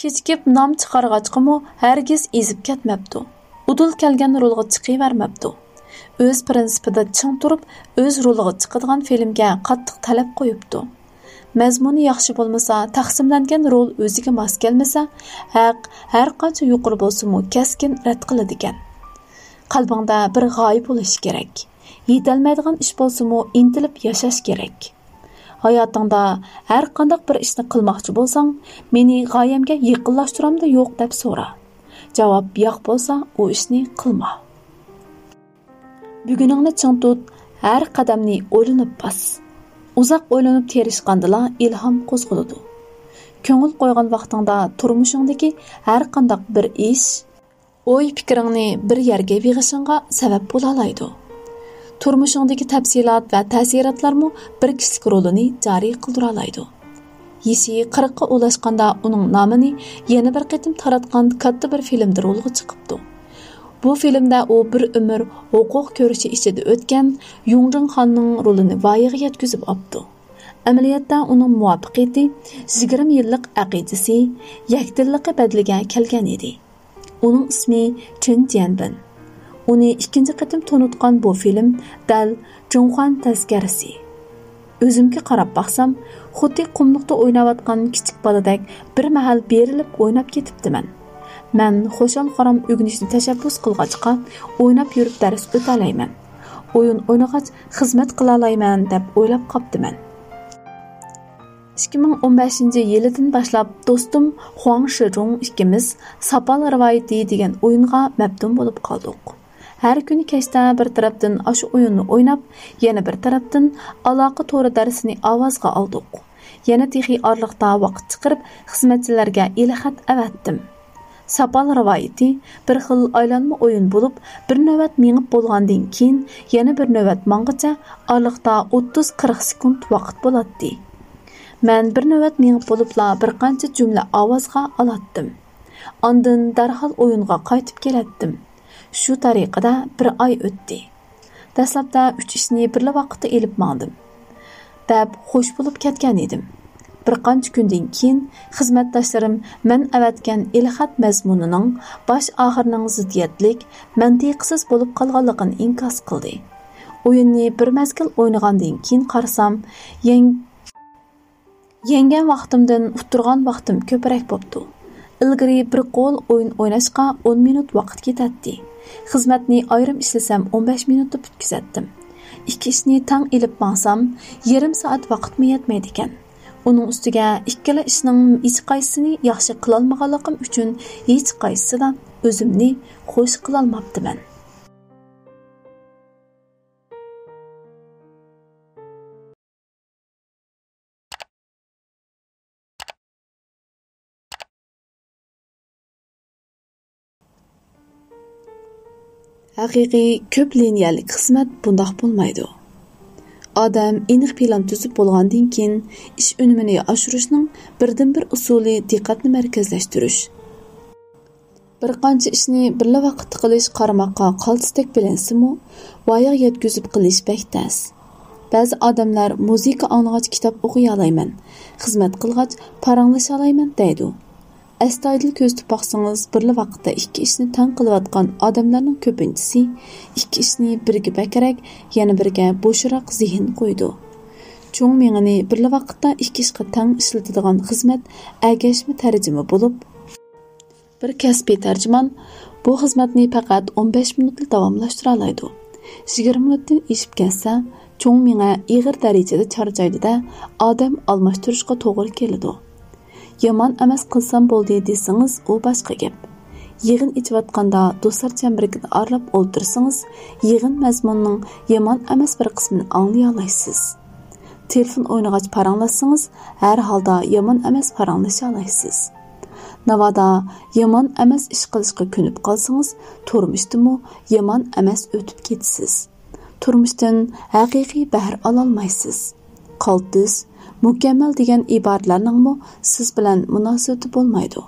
كېچىكىپ نام چىقارغاچقىمۇ ھەرگىز ئېزىپ كەتمەپتۇ. ئۇدۇل كەلگەن رولغا چىقىۋەرمەپتۇ. ئۆز پىرىنسىپىدا چىڭ تۇرۇپ، ئۆز رولىغا چىقىدىغان فىلىمگە قاتتىق تەلەپ قويۇپتۇ. مەزمۇنى ياخشى بولمىسا، تەقسىملەنگەن رول ئۆزىگە ماس كەلمىسە، ھەق ھەرقانچە يۇقىرى بولسىمۇ كەسكىن رەت قىلىدىكەن. قەلبىڭدە بىر غايە بولۇشى كېرەك. يېتەلمەيدىغان ئىش بولسىمۇ ئىنتىلىپ ياشاش كېرەك. ھاياتىڭدا ھەر قانداق بىر ئىشنى قىلماقچى بولساڭ، مېنى غايەمگە يېقىنلاشتۇرامدۇ يوق دەپ سورا. جاۋاب ياق بولسا، ئۇ ئىشنى قىلما. بۈگۈنۈڭنى چىڭ تۇت، ھەر قەدەمنى ئويلىنىپ باس. ئۇزاق ئويلىنىپ تىرىشقاندىلا ئىلھام قوزغىلىدۇ. كۆڭۈل قويغان ۋاقتىڭدا تۇرمۇشۇڭدىكى ھەر قانداق بىر ئىش، ئوي-پىكرىڭنى بىر يەرگە يىغىشىڭغا سەۋەب بولالايدۇ. تۇرمۇشۇڭدىكى تەپسىلات ۋە تەسىراتلارمۇ بىر كىشىلىك رولىنى جارى قىلدۇرالايدۇ. يېشى قىرىققا ئۇلاشقاندا ئۇنىڭ نامىنى يەنە بىر قېتىم تاراتقان كاتتا بىر فىلىمدا رولغا چىقىپتۇ. بۇ فىلىمدە ئۇ بىر ئۆمۈر ھوقۇق كۈرىشى ئىچىدە ئۆتكەن يۇڭجىڭخاننىڭ رولىنى ۋايىغا يەتكۈزۈپ ئاپتۇ. ئەمەلىيەتتە ئۇنىڭ مۇۋەپپەقىيىتى يىگىرمە يىللىق ئەقىدىسى، يەكدىنلىقى بەدىلىگە كەلگەن ئىدى. ئۇنىڭ ئىسمى چېن جيەنبىن. ئۇنى ئىككىنچى قېتىم تونۇتقان بۇ فىلىم دەل جۇڭخۇەن تەزكىرىسى. ئۆزۈمگە قاراپ باقسام، خۇددى قۇملۇقتا ئويناۋاتقان كىچىك بالىدەك بىر مەھەل بېرىلىپ ئويناپ كېتىپتىمەن. مەن خۇشال-خۇرام ئۆگىنىشنى تەشەببۇس قىلغاچقا، ئويناپ يۈرۈپ دەرس ئۆتەلەيمەن. ئويۇن ئوينىغاچ خىزمەت قىلالايمەن دەپ ئويلاپ قاپتىمەن. ئىككى مىڭ ئون بەشىنچى يىلىدىن باشلاپ دوستۇم خۇاڭ شىجۇڭ ئىككىمىز ساپال رىۋايىتى دېگەن ئويۇنغا مەپتۇن بولۇپ قالدۇق. ھەر كۈنى كەچتە بىر تەرەپتىن ئاشۇ ئويۇننى ئويناپ، يەنە بىر تەرەپتىن ئالاقە تورى دەرسىنى ئاۋازغا ئالدۇق. يەنە تېخى ئارىلىقتا ۋاقىت چىقىرىپ، خىزمەتچىلەرگە ئېلخەت ئەۋەتتىم. ساپال رىۋايىتى بىر خىل ئايلانما ئويۇن بولۇپ، بىر نۆۋەت مېڭىپ بولغاندىن كېيىن، يەنە بىر نۆۋەت ماڭغىچە ئارىلىقتا ئوتتۇز قىرىق سېكۇنت ۋاقىت بولاتتى. مەن بىر نۆۋەت مېڭىپ بولۇپلا بىر قانچە جۈملە ئاۋازغا ئالاتتىم. ئاندىن دەرھال ئويۇنغا قايتىپ كېلەتتىم. شۇ تەرىقىدە بىر ئاي ئۆتتى. دەسلەپتە ئۈچ ئىشنى بىرلا ۋاقىتتا ئېلىپ ماڭدىم، دەپ خوش بولۇپ كەتكەن ئىدىم. بىر قانچە كۈندىن كېيىن خىزمەتداشلىرىم مەن ئەۋەتكەن ئېلخەت مەزمۇنىنىڭ باش ئاخىرىنىڭ زىددىيەتلىك، مەنتىقسىز بولۇپ قالغانلىقىنى ئىنكاس قىلدى. ئويۇننى بىر مەزگىل ئوينىغاندىن كېيىن قارىسام، يەڭ-، يەڭگەن ۋاقتىمدىن ئۇتتۇرغان ۋاقتىم كۆپرەك بوپتۇ. ئىلگىرى بىر قول ئويۇن ئويناشقا ئون مىنۇت ۋاقىت كېتەتتى. خىزمەتنى ئايرىم ئىشلىسەم ئون بەش مىنۇتتا پۈتكۈزەتتىم. ئىككى ئىشنى تەڭ ئېلىپ ماڭسام، يېرىم سائەت ۋاقىتمۇ يەتمەيدىكەن. ئۇنىڭ ئۈستىگە ئىككىلا ئىشنىڭ ھېچقايسىسىنى ياخشى قىلالمىغانلىقىم ئۈچۈن ھېچقايسىسىدا ئۆزۈمنى خوش قىلالماپتىمەن. ھەقىقىي كۆپ لىنىيەلىك خىزمەت بۇنداق بولمايدۇ. ئادەم ئېنىق پىلان تۈزۈپ بولغاندىن كېيىن، ئىش ئۈنۈمىنى ئاشۇرۇشنىڭ بىردىنبىر ئۇسۇلى دىققەتنى مەركەزلەشتۈرۈش. بىر قانچە ئىشنى بىرلا ۋاقىتتا قىلىش قارىماققا قالتىستەك بىلىنسىمۇ، ۋايىغا يەتكۈزۈپ قىلىش بەك تەس. بەزى ئادەملەر مۇزىكا ئاڭلىغاچ كىتاب ئوقۇيالايمەن، خىزمەت قىلغاچ پاراڭلىشالايمەن دەيدۇ. ئەستايىدىل كۆزىتىپ باقسىڭىز، بىرلا ۋاقىتتا ئىككى ئىشنى تەڭ قىلىۋاتقان ئادەملەرنىڭ كۆپىنچىسى ئىككى ئىشنى بىرگە بەكرەك، يەنە بىرگە بوشراق زېھىن قويىدۇ. چوڭ مېڭىنى بىرلا ۋاقىتتا ئىككى ئىشقا تەڭ ئىشلىتىدىغان خىزمەت ئەگەشمە تەرجىمە بولۇپ، بىر كەسپىي تەرجىمان بۇ خىزمەتنى پەقەت ئون بەش مىنۇتلا داۋاملاشتۇرالايدۇ. يىگىرمە مىنۇتتىن ئېشىپ كەتسە، چوڭ مېڭە ئېغىر دەرىجىدە چارچايدۇ-دە، ئادەم ئالماشتۇرۇشقا توغرا كېلىدۇ. يامان ئەمەس قىلسام بولدى دېسىڭىز، ئۇ باشقا گەپ. يىغىن ئېچىۋاتقاندا دوستلار چەمبىرىكىدە ئارىلاپ ئولتۇرسىڭىز، يىغىن مەزمۇنىنىڭ يامان ئەمەس بىر قىسمىنى ئاڭلىيالايسىز. تېلېفون ئوينىغاچ پاراڭلاشسىڭىز، ھەر ھالدا يامان ئەمەس پاراڭلىشالايسىز. ناۋادا يامان ئەمەس ئىش قىلىشقا كۆنۈپ قالسىڭىز، تۇرمۇشتىنمۇ يامان ئەمەس ئۆتۈپ كېتىسىز. تۇرمۇشتىن ھەقىقىي بەھر ئالالمايسىز. قالتىس، مۇكەممەل دېگەن ئىبارىلەرنىڭمۇ سىز بىلەن مۇناسىۋىتى بولمايدۇ.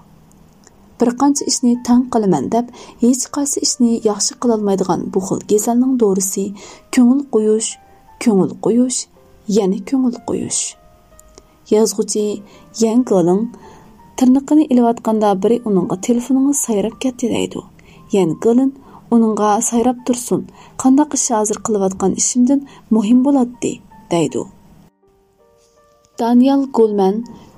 بىر قانچە ئىشنى تەڭ قىلىمەن دەپ، ھېچقايسى ئىشنى ياخشى قىلالمايدىغان بۇ خىل كېسەلنىڭ دورىسى كۆڭۈل قويۇش، كۆڭۈل قويۇش، يەنە كۆڭۈل قويۇش. يازغۇچى يەن گېلىڭ تىرنىقىنى ئېلىۋاتقاندا بىرى ئۇنىڭغا تېلېفونىڭىز سايراپ كەتتى دەيدۇ. يەن گېلىن ئۇنىڭغا سايراپ تۇرسۇن، قانداق ئىش ھازىر قىلىۋاتقان ئىشىمدىن مۇھىم بولاتتى دەيدۇ. دانىيال گولمەن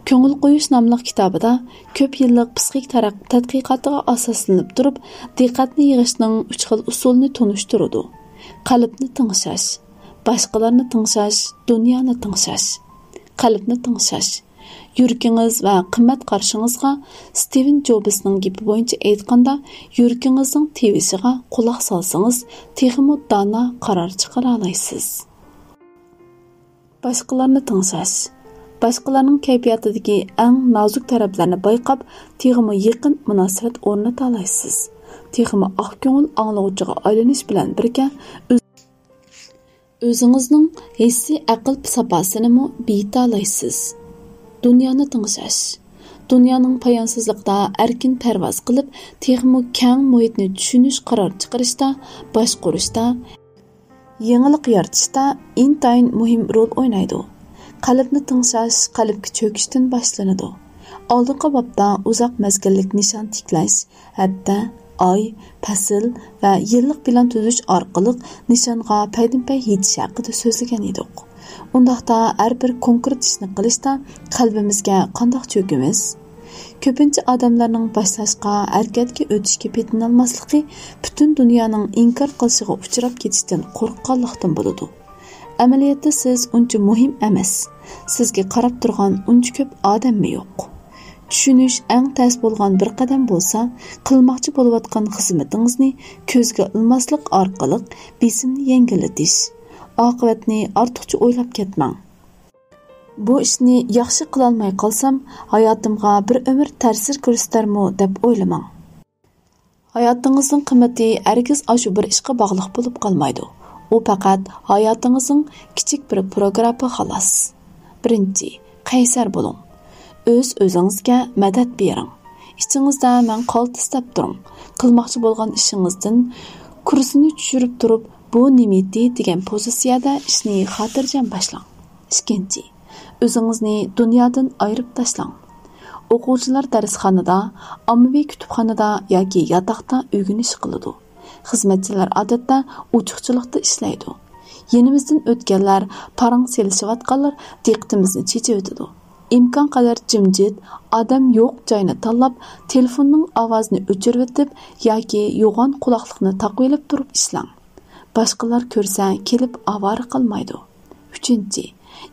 كۆڭۈل قويۇش ناملىق كىتابىدا كۆپ يىللىق پسىخىك تەرەققىي تەتقىقاتىغا ئاساسلىنىپ تۇرۇپ، دىققەتنى يىغىشنىڭ ئۈچ خىل ئۇسۇلىنى تونۇشتۇرىدۇ. قەلبنى تىڭشاش، باشقىلارنى تىڭشاش، دۇنيانى تىڭشاش. قەلبنى تىڭشاش. يۈرىكىڭىز ۋە قىممەت قارىشىڭىزغا، ستىۋېن جوبسنىڭ گېپى بويىچە ئېيتقاندا، يۈرىكىڭىزنىڭ تىۋىشىغا قۇلاق سالسىڭىز، تېخىمۇ دانا قارار چىقىرالايسىز. باشقىلارنى تىڭشاش. باشقىلارنىڭ كەيپىياتىدىكى ئەڭ نازۇك تەرەپلەرنى بايقاپ، تېخىمۇ يېقىن مۇناسىۋەت ئورنىتالايسىز. تېخىمۇ ئاق كۆڭۈل ئاڭلىغۇچىغا ئايلىنىش بىلەن بىرگە، ئۆز-، ئۆزىڭىزنىڭ ھېسسىي ئەقىل ساپاسىنىمۇ بېيىتالايسىز. دۇنيانى تىڭشاش. دۇنيانىڭ پايانسىزلىقىدا ئەركىن پەرۋاز قىلىپ، تېخىمۇ كەڭ مۇھىتنى چۈشىنىش، قارار چىقىرىشتا، باشقۇرۇشتا، يېڭىلىق يارىتىشتا ئىنتايىن مۇھىم رول ئوينايدۇ. قەلبنى تىڭشاش قەلبكە چۆكۈشتىن باشلىنىدۇ. ئالدىنقى بابتا ئۇزاق مەزگىللىك نىشان تىكلەش، ھەپتە، ئاي، پەسىل ۋە يىللىق پىلان تۈزۈش ئارقىلىق نىشانغا پەيدىنپەي يېتىش ھەققىدە سۆزلىگەن ئىدۇق. ئۇنداقتا ھەر بىر كونكرېت ئىشنى قىلىشتا قەلبىمىزگە قانداق چۆكىمىز؟ كۆپىنچە ئادەملەرنىڭ باشلاشقا، ھەرىكەتكە ئۆتۈشكە پېتىنالماسلىقى پۈتۈن دۇنيانىڭ ئىنكار قىلىشىغا ئۇچراپ كېتىشتىن قورققانلىقتىن بولىدۇ. ئەمەلىيەتتە سىز ئۇنچە مۇھىم ئەمەس. سىزگە قاراپ تۇرغان ئۇنچە كۆپ ئادەممۇ يوق. چۈشىنىش ئەڭ تەس بولغان بىر قەدەم بولسا، قىلماقچى بولۇۋاتقان خىزمىتىڭىزنى كۆزگە ئىلماسلىق ئارقىلىق بېسىمنى يەڭگىللىتىش. ئاقىۋەتنى ئارتۇقچە ئويلاپ كەتمەڭ. بۇ ئىشنى ياخشى قىلالماي قالسام، ھاياتىمغا بىر ئۆمۈر تەسىر كۆرسىتەرمۇ دەپ ئويلىماڭ. ھاياتىڭىزنىڭ قىممىتى ھەرگىز ئاشۇ بىر ئىشقا باغلىق بولۇپ قالمايدۇ. ئۇ پەقەت ھاياتىڭىزنىڭ كىچىك بىر پروگرافى خالاس. بىرىنچى، قەيسەر بولۇڭ. ئۆز-ئۆزىڭىزگە مەدەت بېرىڭ. ئىچىڭىزدە مەن قالتىس دەپ تۇرۇڭ. قىلماقچى بولغان ئىشىڭىزدىن كۇرسىنى چۈشۈرۈپ تۇرۇپ، بۇ نېمىتى دېگەن پوزىتسىيەدە ئىشنى خاتىرجەم باشلاڭ. ئىككىنچى، ئۆزىڭىزنى دۇنيادىن ئايرىپ تاشلاڭ. ئوقۇغۇچىلار دەرسخانىدا، ئاممىۋى كۇتۇپخانىدا ياكى ياتاقتا ئۆگىنىش قىلىدۇ. خىزمەتچىلەر ئادەتتە ئوچۇقچىلىقتا ئىشلەيدۇ. يېنىمىزدىن ئۆتكەنلەر، پاراڭ سېلىشىۋاتقانلار دىققىتىمىزنى چېچىۋېتىدۇ. ئىمكان قەدەر جىمجىت، ئادەم يوق جاينى تاللاپ، تېلېفوننىڭ ئاۋازىنى ئۆچۈرۈۋېتىپ ياكى يوغان قۇلاقلىقنى تاقىۋېلىپ تۇرۇپ ئىشلەڭ. باشقىلار كۆرسە كېلىپ ئاۋارە قىلمايدۇ. ئۈچىنچى،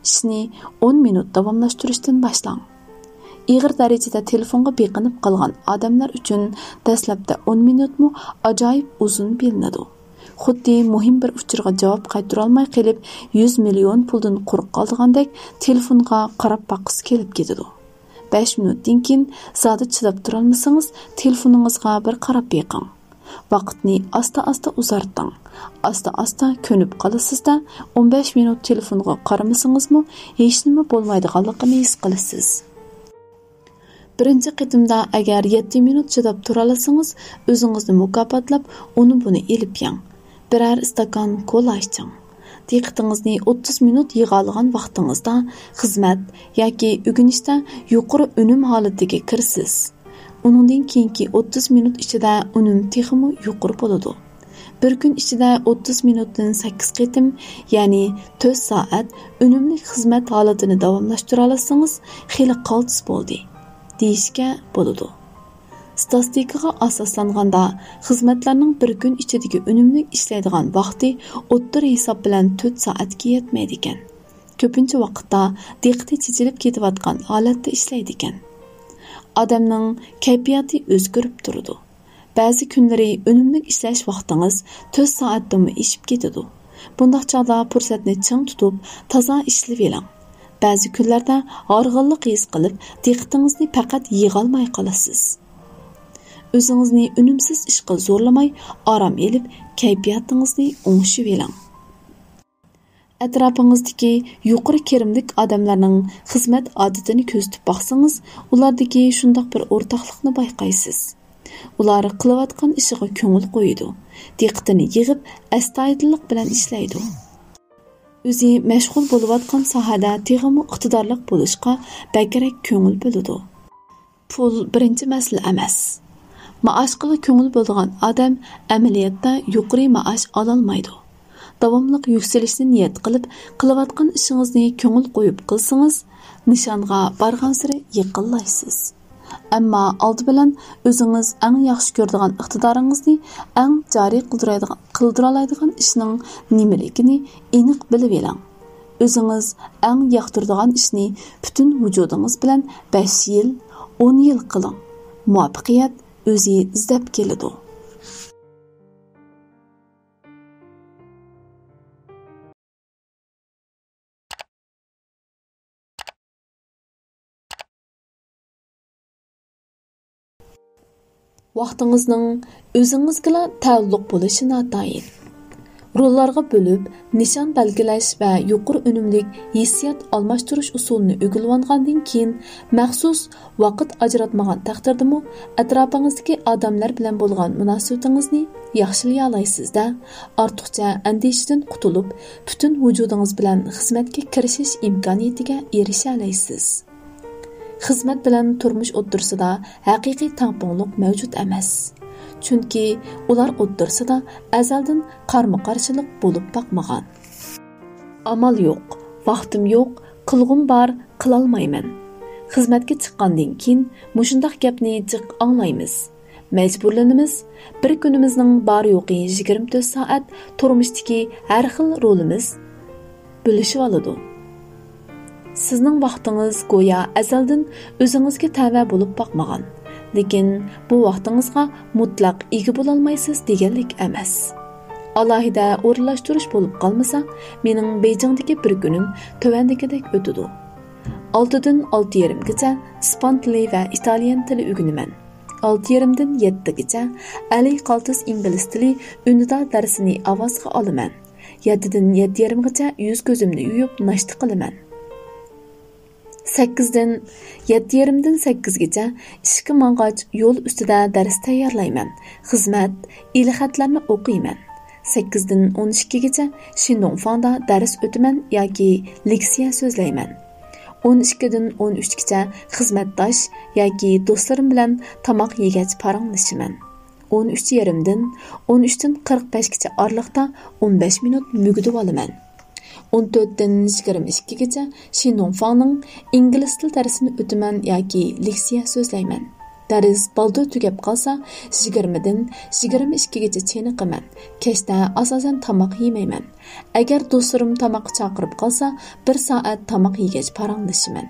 ئىشنى ئون مىنۇت داۋاملاشتۇرۇشتىن باشلاڭ. ئېغىر دەرىجىدە تېلېفونغا بېقىنىپ قالغان ئادەملەر ئۈچۈن دەسلەپتە ئون مىنۇتمۇ ئاجايىپ ئۇزۇن بىلىنىدۇ. خۇددى مۇھىم بىر ئۇچۇرغا جاۋاب قايتۇرالماي قېلىپ، يۈز مىليون پۇلدىن قۇرۇق قالىدىغاندەك تېلېفونغا قاراپ باققۇسى كېلىپ كېتىدۇ. بەش مىنۇتتىن كېيىن زادى چىداپ تۇرالمىسىڭىز، تېلېفونىڭىزغا بىر قاراپ بېقىڭ. ۋاقىتنى ئاستا-ئاستا ئۇزارتىڭ. ئاستا-ئاستا كۆنۈپ قالىسىز-دە، ئون بەش مىنۇت تېلېفونغا قارىمىسىڭىزمۇ ھېچنېمە بولمايدىغانلىقىنى ھېس قىلىسىز. بىرىنچى قېتىمدا ئەگەر يەتتە مىنۇت چىداپ تۇرالىسىڭىز، ئۆزىڭىزنى مۇكاپاتلاپ، ئۇنى بۇنى ئېلىپ يەڭ. بىرەر ئىستاكان كولا ئىچىڭ. دىققىتىڭىزنى ئوتتۇز مىنۇت يىغالىغان ۋاقتىڭىزدا خىزمەت ياكى ئۆگىنىشتە يۇقىرى ئۈنۈم ھالىتىگە كىرىسىز. ئۇنىڭدىن كېيىنكى ئوتتۇز مىنۇت ئىچىدە ئۈنۈم تېخىمۇ يۇقىرى بولىدۇ. بىر كۈن ئىچىدە ئوتتۇز مىنۇتتىن سەككىز قېتىم، يەنى تۆت سائەت ئۈنۈملۈك خىزمەت ھالىتىنى داۋاملاشتۇرالىسىڭىز، خېلى قالتىس بولدى، دېيىشكە بولىدۇ. ستاتىستىكىغا ئاساسلانغاندا، خىزمەتلەرنىڭ بىر كۈن ئىچىدىكى ئۈنۈملۈك ئىشلەيدىغان ۋاقتى ئوتتۇرا ھېساب بىلەن تۆت سائەتكە يەتمەيدىكەن. كۆپىنچە ۋاقىتتا دىققىتى چېچىلىپ كېتىۋاتقان ھالەتتە ئىشلەيدىكەن. ئادەمنىڭ كەيپىياتى ئۆزگىرىپ تۇرىدۇ. بەزى كۈنلىرى ئۈنۈملۈك ئىشلەش ۋاقتىڭىز تۆت سائەتتىنمۇ ئېشىپ كېتىدۇ. بۇنداق چاغدا پۇرسەتنى چىڭ تۇتۇپ، تازا ئىشلىۋېلىڭ. بەزى كۈنلەردە ھارغىنلىق ھېس قىلىپ، دىققىتىڭىزنى پەقەت يىغالماي قالىسىز. ئۆزىڭىزنى ئۈنۈمسىز ئىشقا زورلىماي، ئارام ئېلىپ، كەيپىياتىڭىزنى ئوڭشىۋېلىڭ. ئەتراپىڭىزدىكى يۇقىرى كىرىملىك ئادەملەرنىڭ خىزمەت ئادىتىنى كۆزىتىپ باقسىڭىز، ئۇلاردىكى شۇنداق بىر ئورتاقلىقنى بايقايسىز. ئۇلار قىلىۋاتقان ئىشىغا كۆڭۈل قويىدۇ، دىققىتىنى يىغىپ، ئەستايىدىللىق بىلەن ئىشلەيدۇ. ئۆزى مەشغۇل بولۇۋاتقان ساھەدە تېخىمۇ ئىقتىدارلىق بولۇشقا بەكرەك كۆڭۈل بۆلىدۇ. پۇل بىرىنچى مەسىلە ئەمەس. مائاشقىلا كۆڭۈل بۆلىدىغان ئادەم ئەمەلىيەتتە يۇقىرى مائاش ئالالمايدۇ. داۋاملىق يۈكسىلىشنى نىيەت قىلىپ، قىلىۋاتقان ئىشىڭىزنى كۆڭۈل قويۇپ قىلسىڭىز، نىشانغا بارغانسېرى يېقىنلايسىز. ئەمما ئالدى بىلەن ئۆزىڭىز ئەڭ ياخشى كۆرىدىغان ئىقتىدارىڭىزنى، ئەڭ جارى قىلدۇرايدىغان، قىلدۇرالايدىغان ئىشنىڭ نېمىلىكىنى ئېنىق بىلىۋېلىڭ. ئۆزىڭىز ئەڭ ياقتۇرىدىغان ئىشنى پۈتۈن ۋۇجۇدىڭىز بىلەن بەش يىل، ئون يىل قىلىڭ. مۇۋەپپەقىيەت ئۆزى ئىزدەپ كېلىدۇ. ۋاقتىڭىزنىڭ ئۆزىڭىزگىلا تەئەللۇق بولۇشى ناتايىن. روللارغا بۆلۈپ، نىشان بەلگىلەش ۋە يۇقىرى ئۈنۈملۈك ھېسسىيات ئالماشتۇرۇش ئۇسۇلىنى ئۆگىنىۋالغاندىن كېيىن، مەخسۇس ۋاقىت ئاجراتمىغان تەقدىردىمۇ، ئەتراپىڭىزدىكى ئادەملەر بىلەن بولغان مۇناسىۋىتىڭىزنى ياخشىلىيالايسىز-دە، ئارتۇقچە ئەندىشىدىن قۇتۇلۇپ، پۈتۈن ۋۇجۇدىڭىز بىلەن خىزمەتكە كىرىشىش ئىمكانىيىتىگە ئېرىشەلەيسىز. خىزمەت بىلەن تۇرمۇش ئوتتۇرىسىدا ھەقىقىي تەڭپۇڭلۇق مەۋجۇت ئەمەس. چۈنكى ئۇلار ئوتتۇرىسىدا ئەزەلدىن قارمۇ-قارشىلىق بولۇپ باقمىغان. ئامال يوق، ۋاقتىم يوق، قىلغۇم بار، قىلالمايمەن. خىزمەتكە چىققاندىن كېيىن مۇشۇنداق گەپنى جىق ئاڭلايمىز. مەجبۇرلىنىمىز. بىر كۈنىمىزنىڭ بار-يوقى يىگىرمە تۆت سائەت تۇرمۇشتىكى ھەر خىل رولىمىز بۆلۈشۈۋالىدۇ. سىزنىڭ ۋاقتىڭىز گويا ئەزەلدىن ئۆزىڭىزگە تەۋە بولۇپ باقمىغان، لېكىن بۇ ۋاقتىڭىزغا مۇتلەق ئىگە بولالمايسىز دېگەنلىك ئەمەس. ئالاھىدە ئورۇنلاشتۇرۇش بولۇپ قالمىسا، مېنىڭ بېيجىڭدىكى بىر كۈنۈم تۆۋەندىكىدەك ئۆتىدۇ. ئالتىدىن ئالتە يېرىمگىچە ئىسپان تىلى ۋە ئىتالىيەن تىلى ئۆگىنىمەن. ئالتە يېرىمدىن يەتتىگىچە ئەلى قالتىس ئىنگلىز تىلى ئۈندىدار دەرسىنى ئاۋازغا ئالىمەن. يەتتىدىن يەتتە يېرىمغىچە يۈز كۆزۈمنى يۇيۇپ ناشتا قىلىمەن. سەككىزدىن، يەتتە يېرىمدىن سەككىزگىچە ئىشقا ماڭغاچ يول ئۈستىدە دەرس تەييارلايمەن، خىزمەت، ئېلخەتلەرنى ئوقۇيمەن. سەككىزدىن ئون ئىككىگىچە شىندۇڭفاڭدا دەرس ئۆتىمەن ياكى لېكسىيە سۆزلەيمەن. ئون ئىككىدىن ئون ئۈچكىچە خىزمەتداش ياكى دوستلىرىم بىلەن تاماق يېگەچ پاراڭلىشىمەن. ئون ئۈچ يېرىمدىن ئون ئۈچتىن قىرىق بەشكىچە ئارىلىقتا ئون بەش مىنۇت مۈگدىۋالىمەن. ئون تۆتتىن يىگىرمە ئىككىگىچە شىندۇڭفاڭنىڭ ئىنگلىز تىل دەرسىنى ئۆتىمەن ياكى لېكسىيە سۆزلەيمەن. دەرس بالدۇر تۈگەپ قالسا، يىگىرمىدىن يىگىرمە ئىككىگىچە چېنىقىمەن. كەچتە ئاساسەن تاماق يېمەيمەن. ئەگەر دوستلىرىم تاماققا چاقىرىپ قالسا، بىر سائەت تاماق يېگەچ پاراڭلىشىمەن.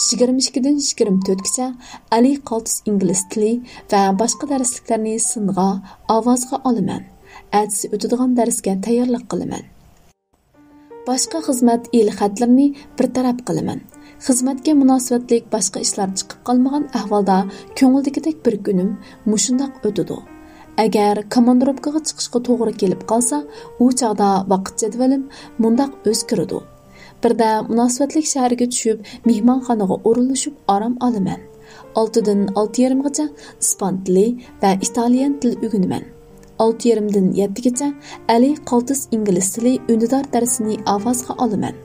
يىگىرمە ئىككىدىن يىگىرمە تۆتكىچە ئەلى قالتىس ئىنگلىز تىلى ۋە باشقا دەرسلىكلەرنى سىنغا، ئاۋازغا ئالىمەن. ئەتىسى ئۆتىدىغان دەرسكە تەييارلىق قىلىمەن. باشقا خىزمەت ئېلخەتلىرىنى بىر تەرەپ قىلىمەن. خىزمەتكە مۇناسىۋەتلىك باشقا ئىشلار چىقىپ قالمىغان ئەھۋالدا كۆڭۈلدىكىدەك بىر كۈنۈم مۇشۇنداق ئۆتىدۇ. ئەگەر كوماندىروپكىغا چىقىشقا توغرا كېلىپ قالسا، ئۇ چاغدا ۋاقىت جەدۋىلىم مۇنداق ئۆزگىرىدۇ. بىردە مۇناسىۋەتلىك شەھەرگە چۈشۈپ، مېھمانخانىغا ئورۇنلىشىپ ئارام ئالىمەن. ئالتىدىن ئالتە يېرىمغىچە ئىسپان تىلى ۋە ئىتالىيەن تىلى ئۆگىنىمەن. ئالتە يېرىمدىن يەتتىگىچە ئەلى قالتىس ئىنگلىز تىلى ئۈندىدار دەرسىنى ئاۋازغا ئالىمەن.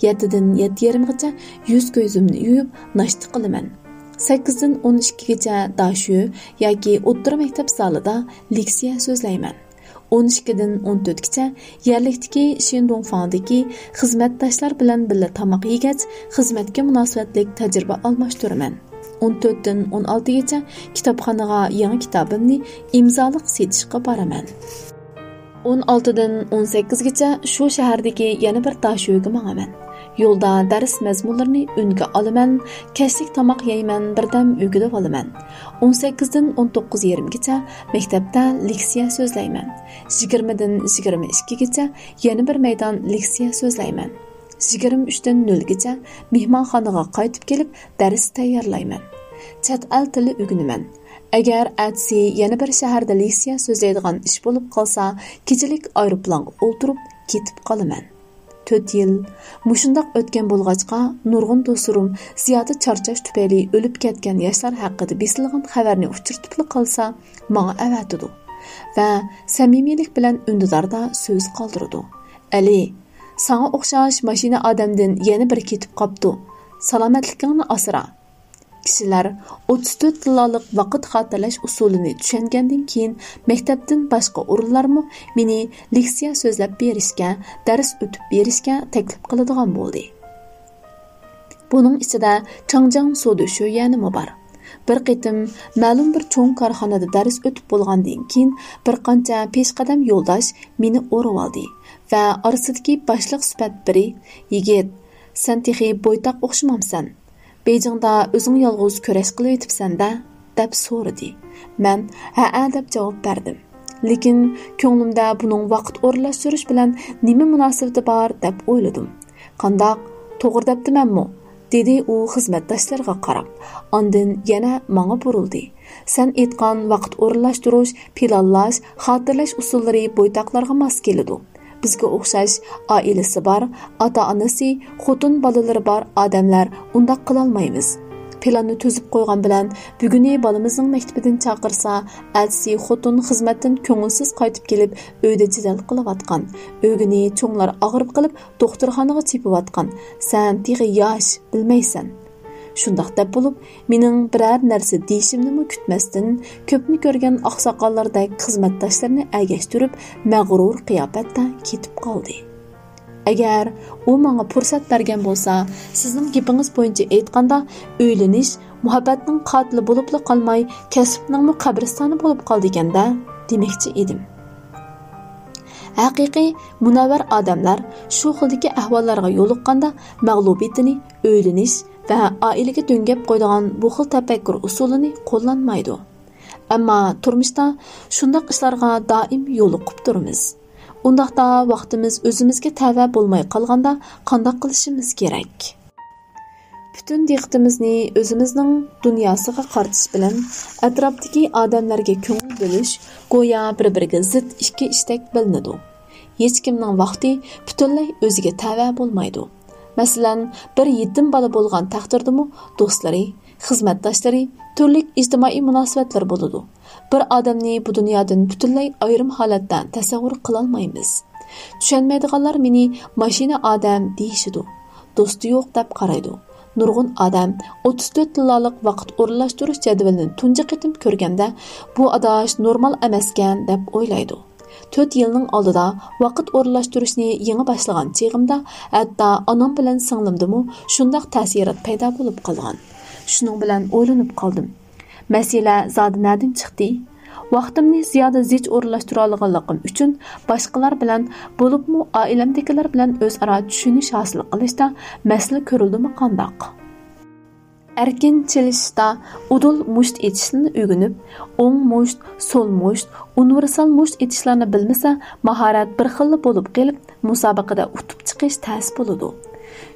يەتتىدىن يەتتە يېرىمغىچە يۈز كۆزۈمنى يۇيۇپ ناشتا قىلىمەن. سەككىزدىن ئون ئىككىگىچە داشۆ ياكى ئوتتۇرا مەكتەپ زالىدا لېكسىيە سۆزلەيمەن. ئون ئىككىدىن ئون تۆتكىچە يەرلىكتىكى شىندۇڭفاڭدىكى خىزمەتداشلار بىلەن بىللە تاماق يېگەچ، خىزمەتكە مۇناسىۋەتلىك تەجرىبە ئالماشتۇرىمەن. ئون تۆتتىن ئون ئالتىگىچە كىتابخانىغا يېڭى كىتابىمنى ئىمزالىق سېتىشقا بارىمەن. ئون ئالتىدىن ئون سەككىزگىچە شۇ شەھەردىكى يەنە بىر داشۆگە ماڭىمەن. يولدا دەرس مەزمۇنلىرىنى ئۈنگە ئالىمەن، كەچلىك تاماق يەيمەن، بىردەم ئۆگىنىۋالىمەن. ئون سەككىزدىن ئون توققۇز يېرىمگىچە مەكتەپتە لېكسىيە سۆزلەيمەن. يىگىرمىدىن يىگىرمە ئىككىگىچە يەنە بىر مەيدان لېكسىيە سۆزلەيمەن. يىگىرمە ئۈچتىن نۆلگىچە مېھمانخانىغا قايتىپ كېلىپ دەرس تەييارلايمەن. چەت ئەل تىلى ئۆگىنىمەن. ئەگەر ئەتىسى يەنە بىر شەھەردە لېكسىيە سۆزلەيدىغان ئىش بولۇپ قالسا، كېچىلىك ئايروپىلانغا ئولتۇرۇپ كېتىپ قالىمەن. تۆت يىل مۇشۇنداق ئۆتكەن بولغاچقا، نۇرغۇن دوستلىرىم زىيادە چارچاش تۈپەيلى ئۆلۈپ كەتكەن ياشلار ھەققىدە بېسىلغان خەۋەرنى ئۇچرىتىپلا قالسا، ماڭا ئەۋەتىدۇ ۋە سەمىمىيلىك بىلەن ئۈندىداردا سۆز قالدۇرىدۇ. ئەلى، ساڭا ئوخشاش ماشىنا ئادەمدىن يەنە بىرى كېتىپ قاپتۇ. سالامەتلىكىڭنى ئاسرا. كىشىلەر ئوتتۇز تۆت تاللالىق ۋاقىت خاتىرىلەش ئۇسۇلىنى چۈشەنگەندىن كېيىن، مەكتەپتىن باشقا ئورۇنلارمۇ مېنى لېكسىيە سۆزلەپ بېرىشكە، دەرس ئۆتۈپ بېرىشكە تەكلىپ قىلىدىغان بولدى. بۇنىڭ ئىچىدە چاڭجياڭ سودا شۆيۈەنىمۇ بار. بىر قېتىم مەلۇم بىر چوڭ كارخانىدا دەرس ئۆتۈپ بولغاندىن كېيىن، بىر قانچە پېشقەدەم يولداش مېنى ئورىۋالدى ۋە ئارىسىدىكى باشلىق سۈپەت بىرى، يىگىت، سەن تېخى بويتاق ئوخشىمامسەن؟ بېيجىڭدا ئۆزۈڭ يالغۇز كۈرەش قىلىۋېتىپسەن-دە؟ دەپ سورىدى. مەن ھەئە دەپ جاۋاب بەردىم. لېكىن كۆڭلۈمدە بۇنىڭ ۋاقىت ئورۇنلاشتۇرۇش بىلەن نېمە مۇناسىۋىتى بار دەپ ئويلىدىم. قانداق؟ توغرا دەپتىمەنمۇ؟ دېدى ئۇ خىزمەتداشلىرىغا قاراپ. ئاندىن يەنە ماڭا بۇرۇلدى. سەن ئېيتقان ۋاقىت ئورۇنلاشتۇرۇش، پىلانلاش، خاتىرىلەش ئۇسۇللىرى بويتاقلارغا ماس كېلىدۇ. بىزگە ئوخشاش ئائىلىسى بار، ئاتا-ئانىسى، خوتۇن بالىلىرى بار ئادەملەر ئۇنداق قىلالمايمىز. پىلاننى تۈزۈپ قويغان بىلەن، بۈگۈنى بالىمىزنىڭ مەكتىپىدىن چاقىرسا، ئەتىسى خوتۇن خىزمەتتىن كۆڭۈلسىز قايتىپ كېلىپ، ئۆيدە جېدەل قىلىۋاتقان، ئۆگىنى چوڭلار ئاغرىپ قېلىپ، دوختۇرخانىغا چېپىۋاتقان، سەن تېخى ياش، بىلمەيسەن. شۇنداق دەپ بولۇپ، مېنىڭ بىرەر نەرسە دېيىشىمنىمۇ كۈتمەستىن، كۆپنى كۆرگەن ئاقساقاللاردەك خىزمەتداشلىرىنى ئەگەشتۈرۈپ، مەغرۇر قىياپەتتە كېتىپ قالدى. ئەگەر ئۇ ماڭا پۇرسەت بەرگەن بولسا، سىزنىڭ گېپىڭىز بويىچە ئېيتقاندا، ئۆيلىنىش مۇھەببەتنىڭ قاتىلى بولۇپلا قالماي، كەسىپنىڭمۇ قەبرىستانى بولۇپ قالىدىكەن-دە، دېمەكچى ئىدىم. ھەقىقىي مۇنەۋۋەر ئادەملەر شۇ خىلدىكى ئەھۋاللارغا يولۇققاندا مەغلۇبىيىتىنى ئۆيلىنىش ۋە ئائىلىگە دۆڭگەپ قويىدىغان بۇ خىل تەپەككۇر ئۇسۇلىنى قوللانمايدۇ. ئەمما تۇرمۇشتا شۇنداق ئىشلارغا دائىم يولۇقۇپ تۇرىمىز. ئۇنداقتا ۋاقتىمىز ئۆزىمىزگە تەۋە بولماي قالغاندا قانداق قىلىشىمىز كېرەك؟ پۈتۈن دىققىتىمىزنى ئۆزىمىزنىڭ دۇنياسىغا قارىتىش بىلەن ئەتراپتىكى ئادەملەرگە كۆڭۈل بۆلۈش گويا بىر-بىرىگە زىت ئىككى ئىشتەك بىلىنىدۇ. ھېچكىمنىڭ ۋاقتى پۈتۈنلەي ئۆزىگە تەۋە بولمايدۇ. مەسىلەن، بىر يېتىم بالا بولغان تەقدىردىمۇ دوستلىرى، خىزمەتداشلىرى، تۈرلۈك ئىجتىمائىي مۇناسىۋەتلەر بولىدۇ. بىر ئادەمنى بۇ دۇنيادىن پۈتۈنلەي ئايرىم ھالەتتە تەسەۋۋۇر قىلالمايمىز. چۈشەنمەيدىغانلار مېنى ماشىنا ئادەم دېيىشىدۇ، دوستى يوق دەپ قارايدۇ. نۇرغۇن ئادەم ئوتتۇز تۆت تاللالىق ۋاقىت ئورۇنلاشتۇرۇش جەدۋىلىنى تۇنجى قېتىم كۆرگەندە، بۇ ئاداش نورمال ئەمەسكەن دەپ ئويلايدۇ. تۆت يىلنىڭ ئالدىدا ۋاقىت ئورۇنلاشتۇرۇشنى يېڭى باشلىغان چېغىمدا، ھەتتا ئانام بىلەن سىڭلىمدىمۇ شۇنداق تەسىرات پەيدا بولۇپ قالغان. شۇنىڭ بىلەن ئويلىنىپ قالدىم. مەسىلە زادى نەدىن چىقتى؟ ۋاقتىمنى زىيادە زىچ ئورۇنلاشتۇرالىغانلىقىم ئۈچۈن باشقىلار بىلەن، بولۇپمۇ ئائىلەمدىكىلەر بىلەن ئۆزئارا چۈشىنىش ھاسىل قىلىشتا مەسىلە كۆرۈلدىمۇ قانداق؟ ئەركىن چېلىشىشتا ئۇدۇل مۇشت ئېتىشنى ئۆگىنىپ، ئوڭ مۇشت، سول مۇشت، ئۇنىۋېرسال مۇشت ئېتىشلارنى بىلمىسە، ماھارەت بىر خىللا بولۇپ قېلىپ، مۇسابىقىدە ئۇتۇپ چىقىش تەس بولىدۇ.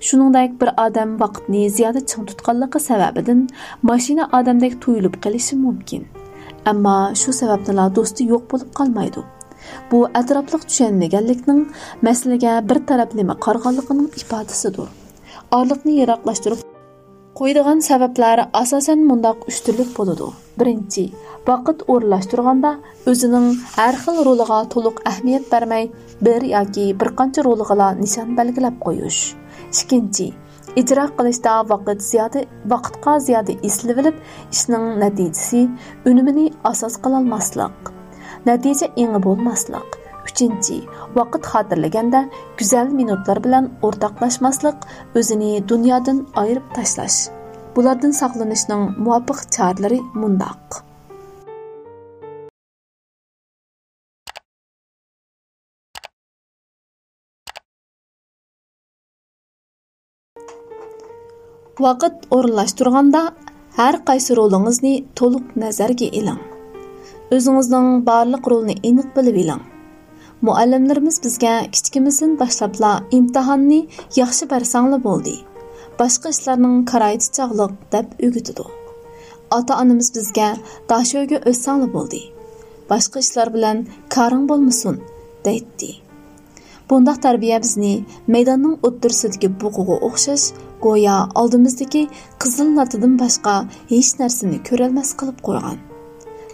شۇنىڭدەك بىر ئادەم ۋاقىتنى زىيادە چىڭ تۇتقانلىقى سەۋەبىدىن ماشىنا ئادەمدەك تۇيۇلۇپ قېلىشى مۇمكىن. ئەمما شۇ سەۋەبتىنلا دوستى يوق بولۇپ قالمايدۇ. بۇ ئەتراپلىق چۈشەنمىگەنلىكنىڭ، مەسىلىگە بىر تەرەپلىمە قارىغانلىقىنىڭ ئىپادىسىدۇر. ئارىلىقنى يىراقلاشتۇرۇپ قويىدىغان سەۋەبلەر ئاساسەن مۇنداق ئۈچ تۈرلۈك بولىدۇ. بىرىنچى، ۋاقىت ئورۇنلاشتۇرغاندا ئۆزىنىڭ ھەر خىل رولىغا تولۇق ئەھمىيەت بەرمەي، بىر ياكى بىر قانچە رولىغىلا نىشان بەلگىلەپ قويۇش. ئىككىنچى، ئىجرا قىلىشتا ۋاقىت زىيادە، ۋاقىتقا زىيادە ئېسىلىۋېلىپ، ئىشنىڭ نەتىجىسى، ئۈنۈمىنى ئاساس قىلالماسلىق. نەتىجە ئېڭى بولماسلىق. ئۈچىنچى، ۋاقىت خاتىرىلىگەندە گۈزەل مىنۇتلار بىلەن ئورتاقلاشماسلىق، ئۆزىنى دۇنيادىن ئايرىپ تاشلاش. بۇلاردىن ساقلىنىشنىڭ مۇۋاپىق چارىلىرى مۇنداق. ۋاقىت ئورۇنلاشتۇرغاندا ھەر قايسى رولىڭىزنى تولۇق نەزەرگە ئېلىڭ. ئۆزىڭىزنىڭ بارلىق رولىنى ئېنىق بىلىۋېلىڭ. مۇئەللىملىرىمىز بىزگە كىچىكىمىزدىن باشلاپلا ئىمتىھاننى ياخشى بەرسەڭلا بولدى، باشقا ئىشلارنىڭ كارايىتى چاغلىق دەپ ئۆگىتىدۇ. ئاتا-ئانىمىز بىزگە داشۆگە ئۆتسەڭلا بولدى، باشقا ئىشلار بىلەن كارىڭ بولمىسۇن دەيتتى. بۇنداق تەربىيە بىزنى مەيداننىڭ ئوتتۇرىسىدىكى بۇقىغا ئوخشاش، گويا ئالدىمىزدىكى قىزىل لاتىدىن باشقا ھېچ نەرسىنى كۆرەلمەس قىلىپ قويغان.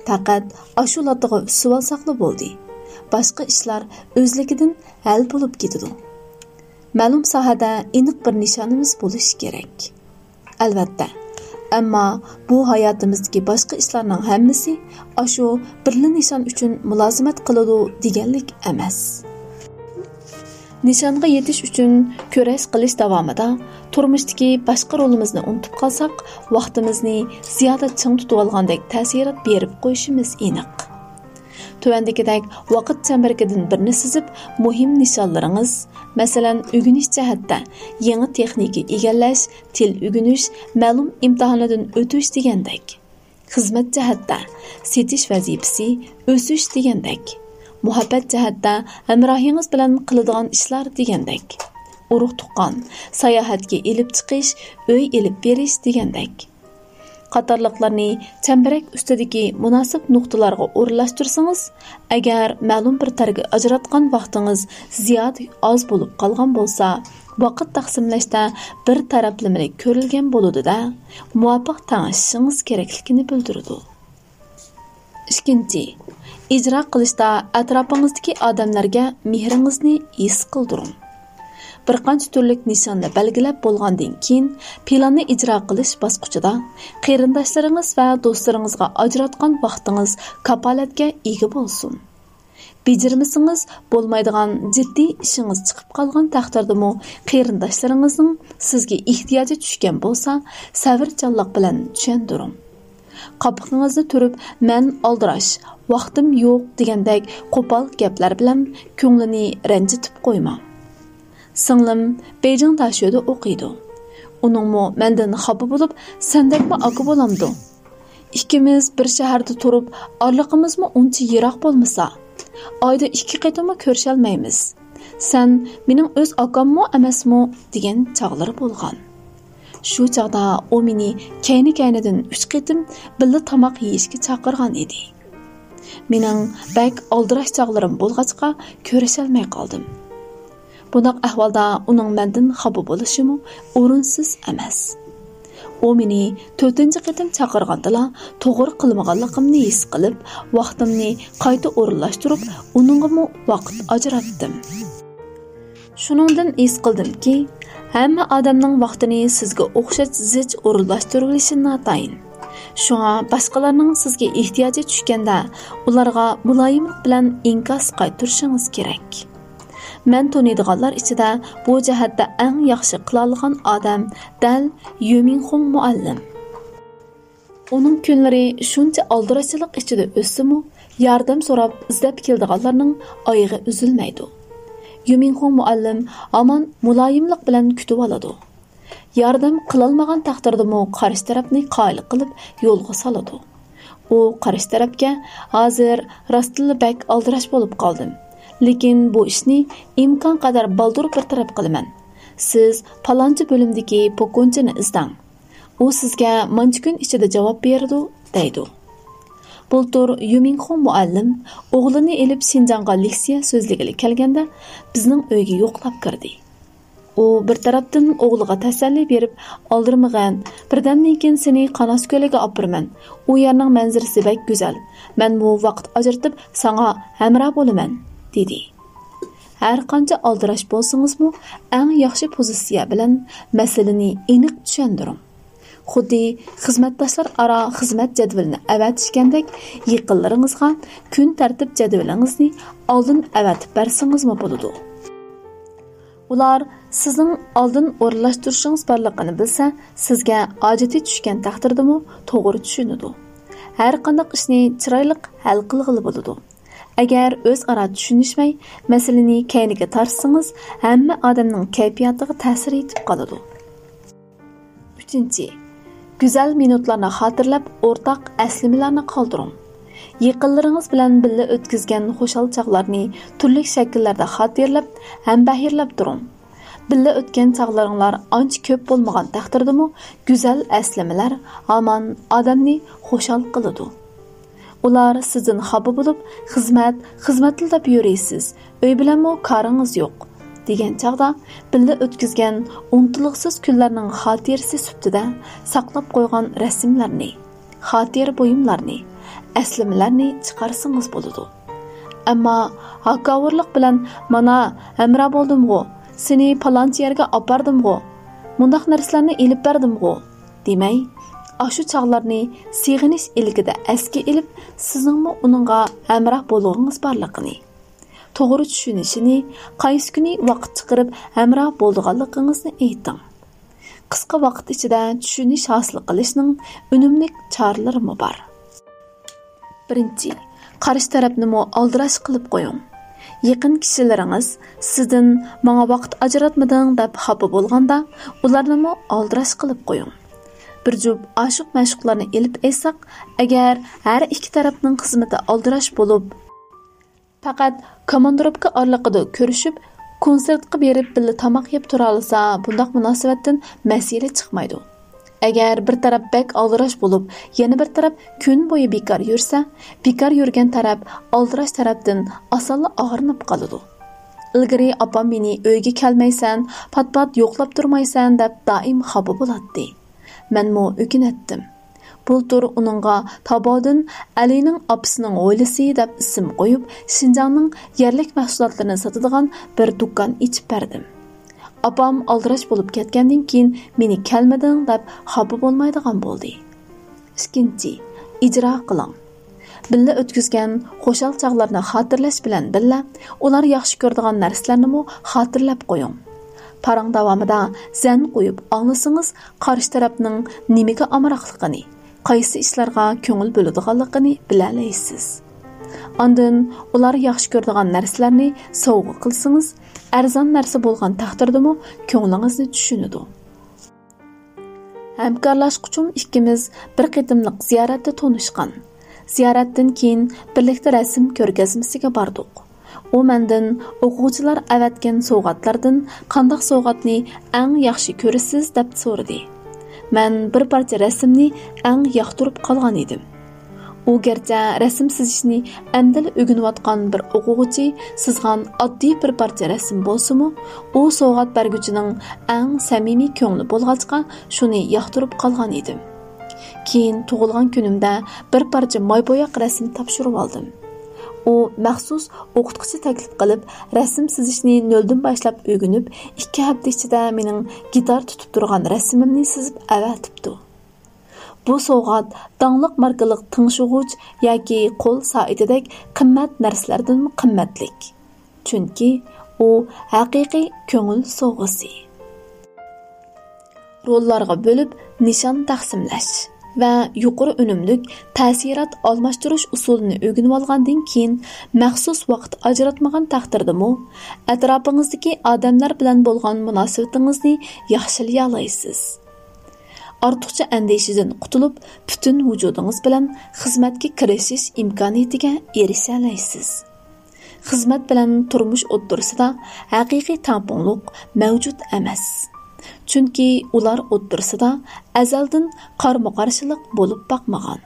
پەقەت ئاشۇ لاتىغا ئۈسۈۋالساقلا بولدى. باشقا ئىشلار ئۆزلۈكىدىن ھەل بولۇپ كېتىدۇ. مەلۇم ساھەدە ئېنىق بىر نىشانىمىز بولۇشى كېرەك. ئەلۋەتتە، ئەمما بۇ ھاياتىمىزدىكى باشقا ئىشلارنىڭ ھەممىسى ئاشۇ بىرلا نىشان ئۈچۈن مۇلازىمەت قىلىدۇ دېگەنلىك ئەمەس. نىشانغا يېتىش ئۈچۈن كۈرەش قىلىش داۋامىدا تۇرمۇشتىكى باشقا رولىمىزنى ئۇنتۇپ قالساق، ۋاقتىمىزنى زىيادە چىڭ تۇتۇۋالغاندەك تەسىرات بېرىپ قويۇشىمىز ئېنىق. تۆۋەندىكىدەك ۋاقىت چەمبىرىكىدىن بىرنى سىزىپ، مۇھىم نىشانلىرىڭىز، مەسىلەن، ئۆگىنىش جەھەتتە يېڭى تېخنىكا ئىگىلەش، تىل ئۆگىنىش، مەلۇم ئىمتىھانىدىن ئۆتۈش دېگەندەك. خىزمەت جەھەتتە سېتىش ۋەزىپىسى، ئۆسۈش دېگەندەك. مۇھەببەت جەھەتتە ھەمراھىڭىز بىلەن قىلىدىغان ئىشلار دېگەندەك. ئۇرۇق-تۇغقان، ساياھەتكە ئېلىپ چىقىش، ئۆي ئېلىپ بېرىش دېگەندەك. قاتارلىقلارنى چەمبىرەك ئۈستىدىكى مۇناسىپ نۇقتىلارغا ئورۇنلاشتۇرسىڭىز، ئەگەر مەلۇم بىر تەرگە ئاجراتقان ۋاقتىڭىز زىيادە ئاز بولۇپ قالغان بولسا، ۋاقىت تەقسىملەشتە بىر تەرەپلىمىلىك كۆرۈلگەن بولىدۇ-دە، مۇۋاپىق تەڭشىشىڭىز كېرەكلىكىنى بىلدۈرىدۇ. ئىككىنچى، ئىجرا قىلىشتا ئەتراپىڭىزدىكى ئادەملەرگە مېھرىڭىزنى ھېس قىلدۇرۇڭ. بىر قانچە تۈرلۈك نىشاننى بەلگىلەپ بولغاندىن كېيىن، پىلاننى ئىجرا قىلىش باسقۇچىدا قېرىنداشلىرىڭىز ۋە دوستلىرىڭىزغا ئاجراتقان ۋاقتىڭىز كاپالەتكە ئىگە بولسۇن. بېجىرمىسىڭىز بولمايدىغان جىددىي ئىشىڭىز چىقىپ قالغان تەقدىردىمۇ، قېرىنداشلىرىڭىزنىڭ سىزگە ئېھتىياجى چۈشكەن بولسا، سەۋرچانلىق بىلەن چۈشەندۈرۈڭ. قاپىقىڭىزنى تۈرۈپ، مەن ئالدىراش، ۋاقتىم يوق دېگەندەك قوپال گەپلەر بىلەن كۆڭلىنى رەنجىتىپ قويماڭ. سىڭلىم بېيجىڭ داشۆدە ئوقۇيدۇ. ئۇنىڭمۇ مەندىن خاپا بولۇپ، سەندەكمۇ ئاكا بولامدۇ؟ ئىككىمىز بىر شەھەردە تۇرۇپ، ئارىلىقىمىزمۇ ئۇنچە يىراق بولمىسا، ئايدا ئىككى قېتىممۇ كۆرۈشەلمەيمىز. سەن مېنىڭ ئۆز ئاكاممۇ ئەمەسمۇ؟ دېگەن چاغلىرى بولغان. شۇ چاغدا ئۇ مېنى كەينى-كەينىدىن ئۈچ قېتىم بىللە تاماق يېيىشكە چاقىرغان ئىدى. مېنىڭ بەك ئالدىراش چاغلىرىم بولغاچقا، كۆرۈشەلمەي قالدىم. بۇنداق ئەھۋالدا ئۇنىڭ مەندىن خاپا بولۇشىمۇ ئورۇنسىز ئەمەس. ئۇ مېنى تۆتىنچى قېتىم چاقىرغاندىلا، توغرا قىلمىغانلىقىمنى ھېس قىلىپ، ۋاقتىمنى قايتا ئورۇنلاشتۇرۇپ، ئۇنىڭغىمۇ ۋاقىت ئاجراتتىم. شۇنىڭدىن ھېس قىلدىمكى، ھەممە ئادەمنىڭ ۋاقتىنى سىزگە ئوخشاش زىچ ئورۇنلاشتۇرۇۋېلىشى ناتايىن. شۇڭا باشقىلارنىڭ سىزگە ئېھتىياجى چۈشكەندە، ئۇلارغا مۇلايىملىق بىلەن ئىنكاس قايتۇرۇشىڭىز كېرەك. مەن تونۇيدىغانلار ئىچىدە بۇ جەھەتتە ئەڭ ياخشى قىلالىغان ئادەم دەل يۈمىنخۇڭ مۇئەللىم. ئۇنىڭ كۈنلىرى شۇنچە ئالدىراشچىلىق ئىچىدە ئۆتسىمۇ، ياردەم سوراپ ئىزدەپ كېلىدىغانلارنىڭ ئايىغى ئۈزۈلمەيدۇ. يۈمىنخۇڭ مۇئەللىم ھامان مۇلايىملىق بىلەن كۈتۈۋالىدۇ. ياردەم قىلالمىغان تەقدىردىمۇ قارشى تەرەپنى قايىل قىلىپ يولغا سالىدۇ. ئۇ قارشى تەرەپكە، ھازىر راستتىنلا بەك ئالدىراش بولۇپ قالدىم. لېكىن بۇ ئىشنى ئىمكان قەدەر بالدۇر بىر تەرەپ قىلىمەن. سىز پالانچى بۆلۈمدىكى پوكونچىنى ئىزدەڭ. ئۇ سىزگە مانچە كۈن ئىچىدە جاۋاب بېرىدۇ، دەيدۇ. بۇلتۇر يۈمىنخۇڭ مۇئەللىم ئوغلىنى ئېلىپ شىنجاڭغا لېكسىيە سۆزلىگىلى كەلگەندە، بىزنىڭ ئۆيگە يوقلاپ كىردى. ئۇ بىر تەرەپتىن ئوغلىغا تەسەللى بېرىپ، ئالدىرىمىغىن، بىردەمدىن كېيىن سېنى قاناس كۆلىگە ئاپىرىمەن، ئۇ يەرنىڭ مەنزىرىسى بەك گۈزەل، مەنمۇ ۋاقىت ئاجرىتىپ ساڭا ھەمراھ بولىمەن، دېدى. ھەرقانچە ئالدىراش بولسىڭىزمۇ، ئەڭ ياخشى پوزىتسىيە بىلەن مەسىلىنى ئېنىق چۈشەندۈرۈڭ. خۇددى خىزمەتداشلار ئارا خىزمەت جەدۋىلىنى ئەۋەتىشكەندەك، يېقىنلىرىڭىزغا كۈن تەرتىپ جەدۋىلىڭىزنى ئالدىن ئەۋەتىپ بەرسىڭىزمۇ بولىدۇ. ئۇلار سىزنىڭ ئالدىن ئورۇنلاشتۇرۇشىڭىز بارلىقىنى بىلسە، سىزگە ھاجىتى چۈشكەن تەقدىردىمۇ توغرا چۈشىنىدۇ. ھەرقانداق ئىشنى چىرايلىق ھەل قىلغىلى بولىدۇ. ئەگەر ئۆزئارا چۈشىنىشمەي، مەسىلىنى كەينىگە تارتسىڭىز، ھەممە ئادەمنىڭ كەيپىياتىغا تەسىر يېتىپ قالىدۇ. ئۈچىنچى، گۈزەل مىنۇتلارنى خاتىرىلەپ، ئورتاق ئەسلىمىلەرنى قالدۇرۇڭ. يېقىنلىرىڭىز بىلەن بىللە ئۆتكۈزگەن خۇشال چاغلارنى تۈرلۈك شەكىللەردە خاتىرىلەپ، ھەمبەھىرلەپ تۇرۇڭ. بىللە ئۆتكەن چاغلىرىڭلار ئانچە كۆپ بولمىغان تەقدىردىمۇ، گۈزەل ئەسلىمىلەر ھامان ئادەمنى خۇشال قىلىدۇ. ئۇلار سىزدىن خاپا بولۇپ، خىزمەت، خىزمەتلا دەپ يۈرىسىز، ئۆي بىلەنمۇ كارىڭىز يوق، دېگەن چاغدا، بىللە ئۆتكۈزگەن ئۇنتۇلغۇسىز كۈنلەرنىڭ خاتىرىسى سۈپىتىدە ساقلاپ قويغان رەسىملەرنى، خاتىرە بۇيۇملارنى، ئەسلىمىلەرنى چىقارسىڭىز بولىدۇ. ئەمما ھاكاۋۇرلۇق بىلەن، «مانا، ھەمراھ بولدۇمغۇ، سېنى پالانچى يەرگە ئاپاردىمغۇ، مۇنداق نەرسىلەرنى ئېلىپ بەردىمغۇ» دېمەي، ئاشۇ چاغلارنى سېغىنىش ئىلكىدە ئەسكە ئېلىپ، سىزنىڭمۇ ئۇنىڭغا ھەمراھ بولغۇڭىز بارلىقىنى، توغرا چۈشىنىشىنى، قايسى كۈنى ۋاقىت چىقىرىپ ھەمراھ بولىدىغانلىقىڭىزنى ئېيتىڭ. قىسقا ۋاقىت ئىچىدە چۈشىنىش ھاسىل قىلىشنىڭ ئۈنۈملۈك چارىلىرىمۇ بار. بىرىنچى، قارشى تەرەپنىمۇ ئالدىراش قىلىپ قويۇڭ. يېقىن كىشىلىرىڭىز سىزدىن «ماڭا ۋاقىت ئاجراتمىدىڭ» دەپ خاپا بولغاندا، ئۇلارنىمۇ ئالدىراش قىلىپ قويۇڭ. بىر جۈپ ئاشىق-مەشۇقلارنى ئېلىپ ئېيتساق، ئەگەر ھەر ئىككى تەرەپنىڭ خىزمىتى ئالدىراش بولۇپ، پەقەت كوماندىروپكا ئارىلىقىدا كۆرۈشۈپ، كونسېرتقا بېرىپ بىللە تاماق يەپ تۇرالىسا، بۇنداق مۇناسىۋەتتىن مەسىلە چىقمايدۇ. ئەگەر بىر تەرەپ بەك ئالدىراش بولۇپ، يەنە بىر تەرەپ كۈن بويى بىكار يۈرسە، بىكار يۈرگەن تەرەپ ئالدىراش تەرەپتىن ئاسانلا ئاغرىنىپ قالىدۇ. ئىلگىرى ئاپام مېنى «ئۆيگە كەلمەيسەن، پات-پات يوقلاپ تۇرمايسەن» دەپ دائىم خاپا بولاتتى. مەنمۇ ئۆكۈنەتتىم. بۇلتۇر ئۇنىڭغا تاۋابىئادىن «ئەلىنىڭ ئاپىسىنىڭ ھويلىسى» دەپ ئىسىم قويۇپ، شىنجاڭنىڭ يەرلىك مەھسۇلاتلىرىنى ساتىدىغان بىر دۇكان ئېچىپ بەردىم. ئاپام ئالدىراش بولۇپ كەتكەندىن كېيىن، «مېنى كەلمىدىڭ» دەپ خاپا بولمايدىغان بولدى. ئىككىنچى، ئىجرا قىلىڭ. بىللە ئۆتكۈزگەن خۇشال چاغلارنى خاتىرىلەش بىلەن بىللە، ئۇلار ياخشى كۆرىدىغان نەرسىلەرنىمۇ خاتىرىلەپ قويۇڭ. پاراڭ داۋامىدا زەن قويۇپ ئاڭلىسىڭىز، قارشى تەرەپنىڭ نېمىگە ئامراقلىقىنى، قايسى ئىشلارغا كۆڭۈل بۆلىدىغانلىقىنى بىلەلەيسىز. ئاندىن ئۇلار ياخشى كۆرىدىغان نەرسىلەرنى سوۋغا قىلسىڭىز، ئەرزان نەرسە بولغان تەقدىردىمۇ كۆڭلىڭىزنى چۈشىنىدۇ. ھەمكارلاشقۇچۇم ئىككىمىز بىر قېتىملىق زىيارەتتە تونۇشقان. زىيارەتتىن كېيىن بىرلىكتە رەسىم كۆرگەزمىسىگە باردۇق. ئۇ مەندىن ئوقۇغۇچىلار ئەۋەتكەن سوۋغاتلاردىن قانداق سوۋغاتنى ئەڭ ياخشى كۆرىسىز دەپ سورىدى. مەن بىر پارچە رەسىمنى ئەڭ ياقتۇرۇپ قالغان ئىدىم. ئۇ گەرچە رەسىم سىزىشنى ئەمدىلا ئۆگىنىۋاتقان بىر ئوقۇغۇچى سىزغان ئاددىي بىر پارچە رەسىم بولسىمۇ، ئۇ سوۋغات بەرگۈچىنىڭ ئەڭ سەمىمىي كۆڭلى بولغاچقا، شۇنى ياقتۇرۇپ قالغان ئىدىم. كېيىن تۇغۇلغان كۈنۈمدە بىر پارچە ماي بوياق رەسىم تاپشۇرۇۋالدىم. ئۇ مەخسۇس ئوقۇتقۇچى تەكلىپ قىلىپ، رەسىم سىزىشنى نۆلدىن باشلاپ ئۆگىنىپ، ئىككى ھەپتە ئىچىدە مېنىڭ گىتار تۇتۇپ تۇرغان رەسىمىمنى سىزىپ ئەۋەتىپتۇ. بۇ سوۋغات داڭلىق ماركىلىق تىڭشىغۇچ ياكى قول سائىتىدەك قىممەت نەرسىلەردىنمۇ قىممەتلىك. چۈنكى ئۇ ھەقىقىي كۆڭۈل سوۋغىسى. روللارغا بۆلۈپ نىشان تەقسىملەش ۋە يۇقىرى ئۈنۈملۈك تەسىرات ئالماشتۇرۇش ئۇسۇلىنى ئۆگىنىۋالغاندىن كېيىن، مەخسۇس ۋاقىت ئاجراتمىغان تەقدىردىمۇ، ئەتراپىڭىزدىكى ئادەملەر بىلەن بولغان مۇناسىۋىتىڭىزنى ياخشىلىيالايسىز. ئارتۇقچە ئەندىشىدىن قۇتۇلۇپ، پۈتۈن ۋۇجۇدىڭىز بىلەن خىزمەتكە كىرىشىش ئىمكانىيىتىگە ئېرىشەلەيسىز. خىزمەت بىلەن تۇرمۇش ئوتتۇرىسىدا ھەقىقىي تەڭپۇڭلۇق مەۋجۇت ئەمەس. چۈنكى ئۇلار ئوتتۇرىسىدا ئەزەلدىن قارمۇ-قارشىلىق بولۇپ باقمىغان.